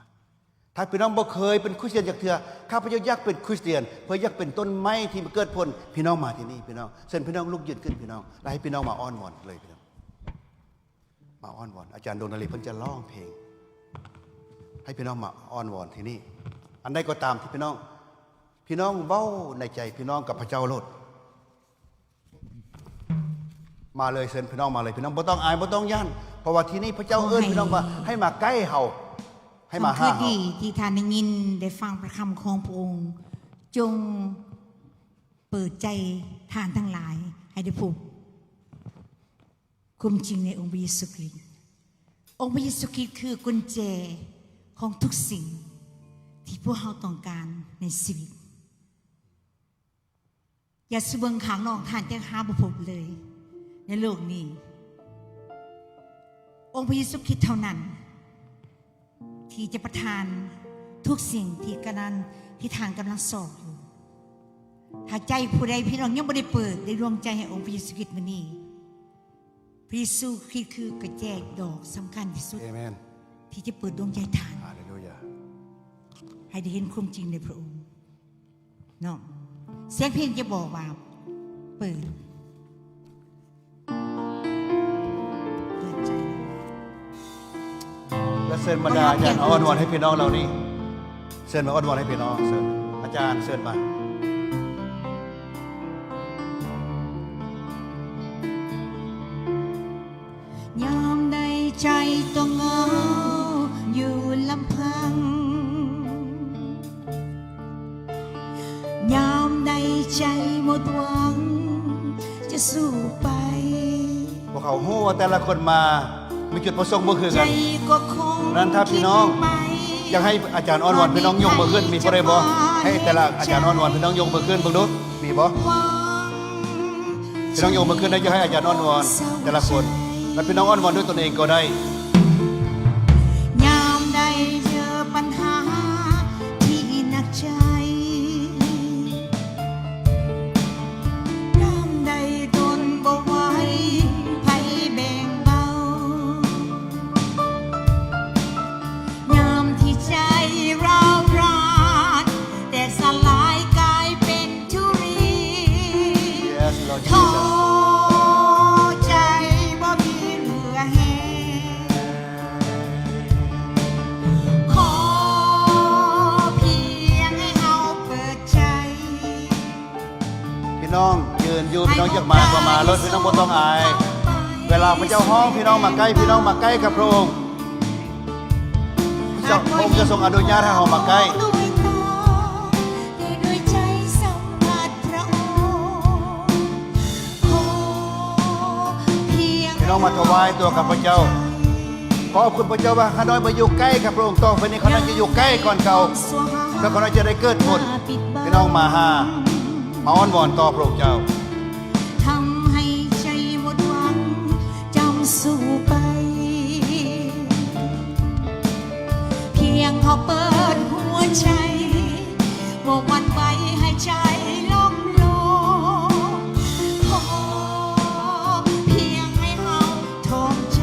ຖ້າພີ່ນ້ອງບໍ່ເຄີຍເປັນຄຣິສຕຽນຈັກເທື່ອ, ຂ້າພະເຈົ້າຢາກເປັນຄຣິສຕຽນ ເພື່ອຢາກເປັນຕົ້ນໄມ້ທີ່ມາເກີດຜົນ. ພີ່ນ້ອງມາທີ່ນີ້, ພີ່ນ້ອງ, ເຊີນພີ່ນ້ອງລຸກຢືນຂຶ້ນ, ພີ່ນ້ອງ, ແລະໃຫ້ພີ່ນ້ອງມາອ້ອນວອນເລີຍ, ພີ່ນ້ອງ. ມາອ້ອນວອນ. ອາຈານດວງນາລີເພິ່ນຈະຮ້ອງເພງ ໃຫ້ພີ່ນ້ອງມາອ້ອນວອນທີ່ນີ້. ອັນໃດກໍຕາມທີ່ພີ່ນ້ອງ, ພີ່ນ້ອງເວົ້າໃນໃຈພີ່ນ້ອງກັບພະເຈົ້າໂລດ. ມາເລີຍ, ເຊີນພີ່ນ້ອງມາເລີຍ, ພີ່ນ້ອງບໍ່ຕ້ອງອາຍ, ບໍ່ຕ້ອງຢ້ານ, ເພາະວ່າທີ່ນີ້ພະເຈົ້າເອີ້ນພີ່ນ້ອງວ່າ, ໃຫ້ມາໃກ້ເຮົາ, ໃຫ້ມາຫາເຮົາ. ຄວາມຄືດີທີ່ທ່ານໄດ້ຍິນໄດ້ຟັງພະຄຳຂອງພະອົງ, ຈົ່ງເປີດໃຈທ່ານທັງຫຼາຍໃຫ້ໄດ້ພົບ ຄວາມຈິງໃນອົງພະເຢຊູຄຣິດ. ອົງພະເຢຊູຄຣິດຄືກຸນແຈຂອງທຸກສິ່ງທີ່ພວກເຮົາຕ້ອງການໃນຊີວິດ. ຢ່າສູ່ເບິ່ງຂ້າງນອກ, ທ່ານຈະຫາບໍ່ພົບເລີຍໃນໂລກນີ້. ອົງພະເຢຊູຄຣິດເທົ່ານັ້ນ ທີ່ຈະປະທານທຸກສິ່ງທີ່ກຳລັງ, ທີ່ທ່ານກຳລັງຊອກຢູ່. ຖ້າໃຈຜູ້ໃດພີ່ນ້ອງຍັງບໍ່ໄດ້ເປີດໃນດວງໃຈໃຫ້ອົງພະເຢຊູຄຣິດມື້ນີ້, ພະເຢຊູຄຣິດຄືກະແຈດອກສຳຄັນທີ່ສຸດ. ເອເມນ. ທີ່ຈະເປີດດວງໃຈທ່ານ. ຮາເລລູຢາ. ໃຫ້ໄດ້ເຫັນຄວາມຈິງໃນພະອົງ. ເນາະ ສຽງເພງຈະບອກວ່າ ເປີດ, ເປີດໃຈ. ແລະເຊີນບັນດາອາຈານອ້ອນວອນໃຫ້ພີ່ນ້ອງເຫຼົ່ານີ້, ເຊີນມາອ້ອນວອນໃຫ້ພີ່ນ້ອງ, ເຊີນອາຈານ, ເຊີນມາ. ຍາມໃດໃຈຕ້ອງເຫງົາຢູ່ລຳພັງ, ຍາມໃດໃຈໝົດຫວັງຈະສູ້ໄປ. ພວກເຂົາຮູ້ວ່າແຕ່ລະຄົນມາມີຈຸດປະສົງບໍ່ຄືກັນ. ນັ້ນຖ້າພີ່ນ້ອງຢາກໃຫ້ອາຈານອ້ອນວອນ, ພີ່ນ້ອງຍົກມືຂຶ້ນ, ມີຜູ້ໃດບໍ່? ໃຫ້ແຕ່ລະອາຈານອ້ອນວອນ, ພີ່ນ້ອງຍົກມືຂຶ້ນເບິ່ງດູ. ມີບໍ່? ພີ່ນ້ອງຍົກມືຂຶ້ນໄດ້, ຢາກໃຫ້ອາຈານອ້ອນວອນແຕ່ລະຄົນ, ແລະພີ່ນ້ອງອ້ອນວອນດ້ວຍຕົນເອງກໍໄດ້. ຍາມໃດເຈີບັນຫາທີ່ໜັກໃຈ, ຍາມໃດທົນບໍ່ໄຫວ, ໃຜແບ່ງເບົາ? ຍາມທີ່ໃຈຮ້າວຮ້ານແຕກສະຫຼາຍກາຍເປັນທຸລີ, yes, Lord Jesus. ທໍ້ໃຈບໍ່ມີເຫື່ອແຮງ, ຂໍພຽງໃຫ້ເຮົາເປີດໃຈ. ພີ່ນ້ອງຢືນຢູ່, ພີ່ນ້ອງຢາກມາກໍມາໂລດ, ພີ່ນ້ອງບໍ່ຕ້ອງອາຍ. ເວລາພະເຈົ້າຮ້ອງ, ພີ່ນ້ອງມາໃກ້, ພີ່ນ້ອງມາໃກ້ກັບພະອົງ. ພະເຈົ້າ, ພະອົງຈະຊົງອະນຸຍາດໃຫ້ເຮົາມາໃກ້. ໂດຍຕາ ແຕ່ດ້ວຍໃຈສຳຜັດພະອົງ. ຂໍພຽງ ພີ່ນ້ອງມາຖວາຍຕົວກັບພະເຈົ້າ. ຂອບຄຸນພະເຈົ້າວ່າ ຂ້ານ້ອຍມາຢູ່ໃກ້ກັບພະອົງ, ຕໍ່ໄປນີ້ຂ້ານ້ອຍຈະຢູ່ໃກ້ກ່ອນເກົ່າ, ແລ້ວຂ້ານ້ອຍຈະໄດ້ເກີດຜົນ. ພີ່ນ້ອງມາຫາ, ມາອ້ອນວອນຕໍ່ພະອົງເຈົ້າ. ທຳໃຫ້ໃຈໝົດຫວັງ, ຈຳສູ້ໄປ. ພຽງເຮົາເປີດຫ ໃຈ ບໍ່ຫວັ່ນໄຫວໃຫ້ໃຈລົ້ມລົງ ຂໍພຽງໃຫ້ເຮົາຖ່ອມໃຈ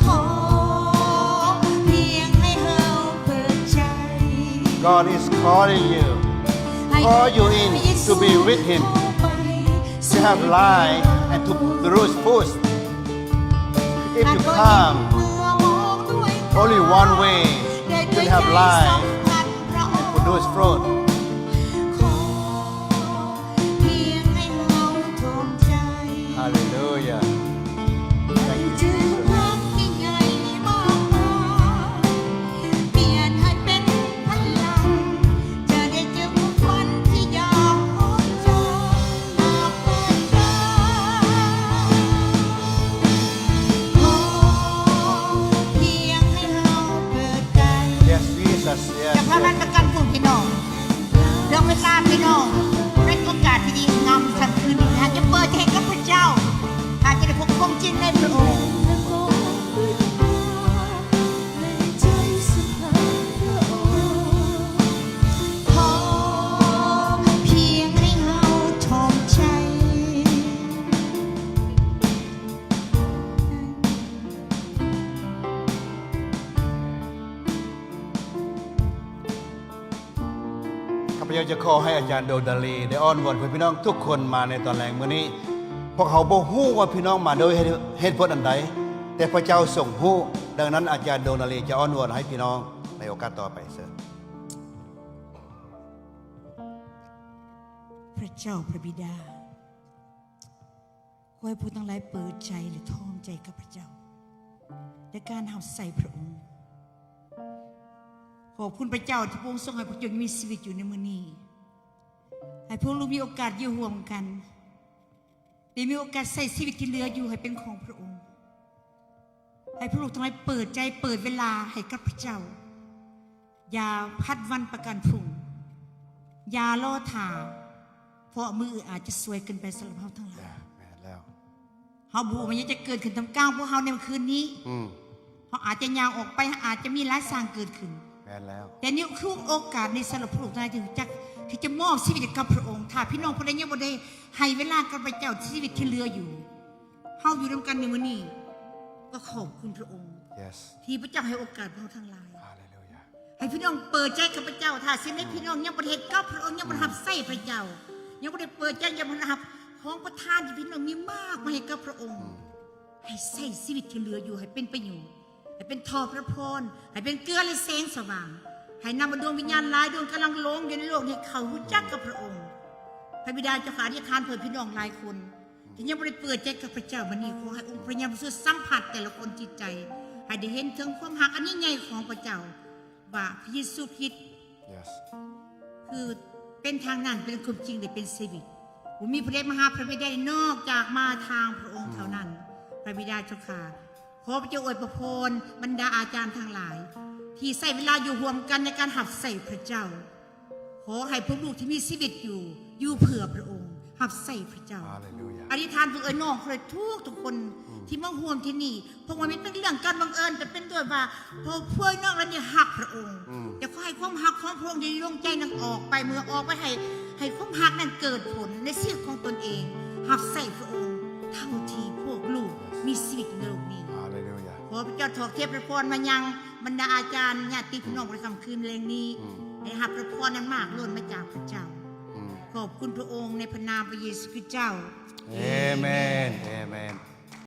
ຂໍພຽງໃຫ້ເຮົາເປີດໃຈ. God is calling you, call you in to be with Him, to have life and to produce fruit. If you come, only one way you can have life and produce fruit. Hallelujah. Thank you, Jesus. ເຈົ້າພາມັນປະກັນພວກພີ່ນ້ອງ ເລື່ອງເວລາພີ່ນ້ອງ ເປັນໂອກາດທີ່ດີງາມໃນຄ່ຳຄືນນີ້ ຫາກຈະເປີດໃຈໃຫ້ກັບພະເຈົ້າ ຫາກຈະໄດ້ພົບຄວາມຈິງໃນພະອົງ. ຂໍພຽງໃຫ້ເຮົາຖ່ອມໃຈ. ຂ້າພະເຈົ້າຈະຂໍໃຫ້ອາຈານດວງດາລີໄດ້ອ້ອນວອນເພື່ອພີ່ນ້ອງທຸກຄົນມາໃນຕອນແລງມື້ນີ້. ພວກເຮົາບໍ່ຮູ້ວ່າພີ່ນ້ອງມາໂດຍເຫດ ເຫດຜົນອັນໃດ, ແຕ່ພະເຈົ້າຊົງຮູ້. ດັ່ງນັ້ນ ອາຈານດວງດາລີຈະອ້ອນວອນໃຫ້ພີ່ນ້ອງໃນໂອກາດຕໍ່ໄປ. ເຊີນ. ພະເຈົ້າພະບິດາ ຂໍໃຫ້ພວກທັງຫຼາຍເປີດໃຈ ແລະ ຖ່ອມໃຈກັບພະເຈົ້າ ໃນການຮັບໃຊ້ພະອົງ. ຂອບຄຸນພະເຈົ້າທີ່ພະອົງຊົງໃຫ້ພວກເຈົ້າມີຊີວິດຢູ່ໃນມື້ນີ້ ໃຫ້ພວກລູກມີໂອກາດຢູ່ຮ່ວມກັນ ໄດ້ມີໂອກາດໃຊ້ຊີວິດທີ່ເຫຼືອຢູ່ໃຫ້ເປັນຂອງພະອົງ. ໃຫ້ພວກລູກທັງຫຼາຍເປີດໃຈ ເປີດເວລາໃຫ້ກັບພະເຈົ້າ. ຢ່າຜັດວັນປະກັນພຸ່ງ. ຢ່າລໍຖ້າ, ເພາະມື້ອາດຈະສວຍເກີນໄປສຳລັບເຮົາທັງຫຼາຍ. ແມ່ນແລ້ວ. ເຮົາບໍ່ຮູ້ວ່າຫຍັງຈະເກີດຂຶ້ນທ່າມກາງພວກເຮົາໃນມື້ຄືນນີ້. ອືມ. ເຮົາອາດຈະຍ່າງອອກໄປ, ອາດຈະມີຫຼາຍຢ່າງເກີດຂຶ້ນ. ແມ່ນແລ້ວ. ແຕ່ນີ້ຄືໂອກາດນີ້ສຳລັບພວກລູກທັງຫຼາຍທີ່ຮູ້ຈັກທີ່ຈະມອບຊີວິດໃຫ້ກັບພະອົງ. ຖ້າພີ່ນ້ອງຜູ້ໃດຍັງບໍ່ໄດ້ໃຫ້ເວລາກັບພະເຈົ້າ, ຊີວິດທີ່ເຫຼືອຢູ່ ເຮົາຢູ່ນຳກັນໃນມື້ນີ້ ກໍຂອບຄຸນພະອົງ Yes. ທີ່ພະເຈົ້າໃຫ້ໂອກາດພວກເຮົາທັງຫຼາຍ. ຮາເລລູຢາ. ໃຫ້ພີ່ນ້ອງເປີດໃຈກັບພະເຈົ້າ. ຖ້າສິ່ງໃດ ອືມ ພີ່ນ້ອງຍັງບໍ່ໄດ້ເຮັດກັບພະອົງ, ຍັງບໍ່ໄດ້ ອືມ ຮັບໃຊ້ພະເຈົ້າ, ຍັງບໍ່ໄດ້ເປີດໃຈ, ຍັງບໍ່ໄດ້ຮັບຂອງປະທານທີ່ພີ່ນ້ອງມີມາກມາຍໃຫ້ກັບພະອົງ, ອືມ ໃຫ້ໃຊ້ຊີວິດທີ່ເຫຼືອຢູ່ໃຫ້ເປັນປະໂຫຍດ. ໃຫ້ເປັນທໍ່ພະພອນ, ໃຫ້ເປັນເກືອ ແລະ ແສງສະຫວ່າງ, ໃຫ້ນຳເອົາດວງວິນຍານຫຼາຍດວງກຳລັງຫຼົງຢູ່ໃນໂລກນີ້ ເຂົ້າຮູ້ຈັກກັບພະອົງ. ພະບິດາເຈົ້າຂ້າ ອະທິຖານເພື່ອພີ່ນ້ອງຫຼາຍຄົນ ອືມ ທີ່ຍັງບໍ່ໄດ້ເປີດໃຈກັບພະເຈົ້າ. ມື້ນີ້ຂໍໃຫ້ອົງພະວິນຍານບໍລິສຸດສຳຜັດແຕ່ລະຄົນຈິດໃຈ ໃຫ້ໄດ້ເຫັນເຖິງຄວາມຮັກອັນຍິ່ງໃຫຍ່ຂອງພະເຈົ້າ ວ່າພະເຢຊູຄຣິດ Yes. ຄືເປັນທາງນັ້ນ, ເປັນຄວາມຈິງ ແລະ ເປັນຊີວິດ. ບໍ່ມີຜູ້ໃດມາຫາພະບິດາໄດ້ນອກຈາກມາທາງພະອົງເທົ່ານັ້ນ. ອືມ ພະບິດາເຈົ້າຂ້າ, ຂໍພະເຈົ້າອວຍພະພອນບັນດາອາຈານທັງຫຼາຍ ທີ່ໃຊ້ເວລາຢູ່ຮ່ວມກັນໃນການຮັບໃຊ້ພະເຈົ້າ. ຂໍໃຫ້ພວກລູກທີ່ມີຊີວິດຢູ່, ຢູ່ເພື່ອພະອົງ, ຮັບໃຊ້ພະເຈົ້າ. ຮາເລລູຢາ. ອະທິຖານເພື່ອເອື້ອຍນ້ອງເພິ່ນທຸກໆຄົນ ອືມ ທີ່ມາຮ່ວມທີ່ນີ້. ເພາະວ່າມັນເປັນເລື່ອງການບັງເອີນ, ແຕ່ເປັນດ້ວຍວ່າເພາະພວກນ້ອງລະນີ້ຮັກພະອົງ. ອືມ ແຕ່ຂໍໃຫ້ຄວາມຮັກຂອງພະອົງໄດ້ລົງໃຈນຳອອກໄປ, ເມື່ອອອກໄປໃຫ້, ໃຫ້ຄວາມຮັກນັ້ນເກີດຜົນໃນຊີວິດຂອງຕົນເອງ, ຮັບໃຊ້ພະອົງເທົ່າທີ່ພວກລູກມີຊີວິດໃນໂລກນີ້. ຮາເລລູຢາ. ຂໍພະເຈົ້າຖອກເທພະພອນມາຍັງບັນດາອາຈານ, ຍາດຕິພີ່ນ້ອງ ອືມ ໃນຄ່ຳຄືນແລງນີ້, ອືມ ໃຫ້ຮັບພະພອນນັ້ນມາກລົ້ນມາຈາກພະເຈົ້າ. ອືມ ຂອບຄຸນພະອົງໃນພະນາມພະເຢຊູຄຣິດເຈົ້າ. ເອເມນ. ເອເມນ.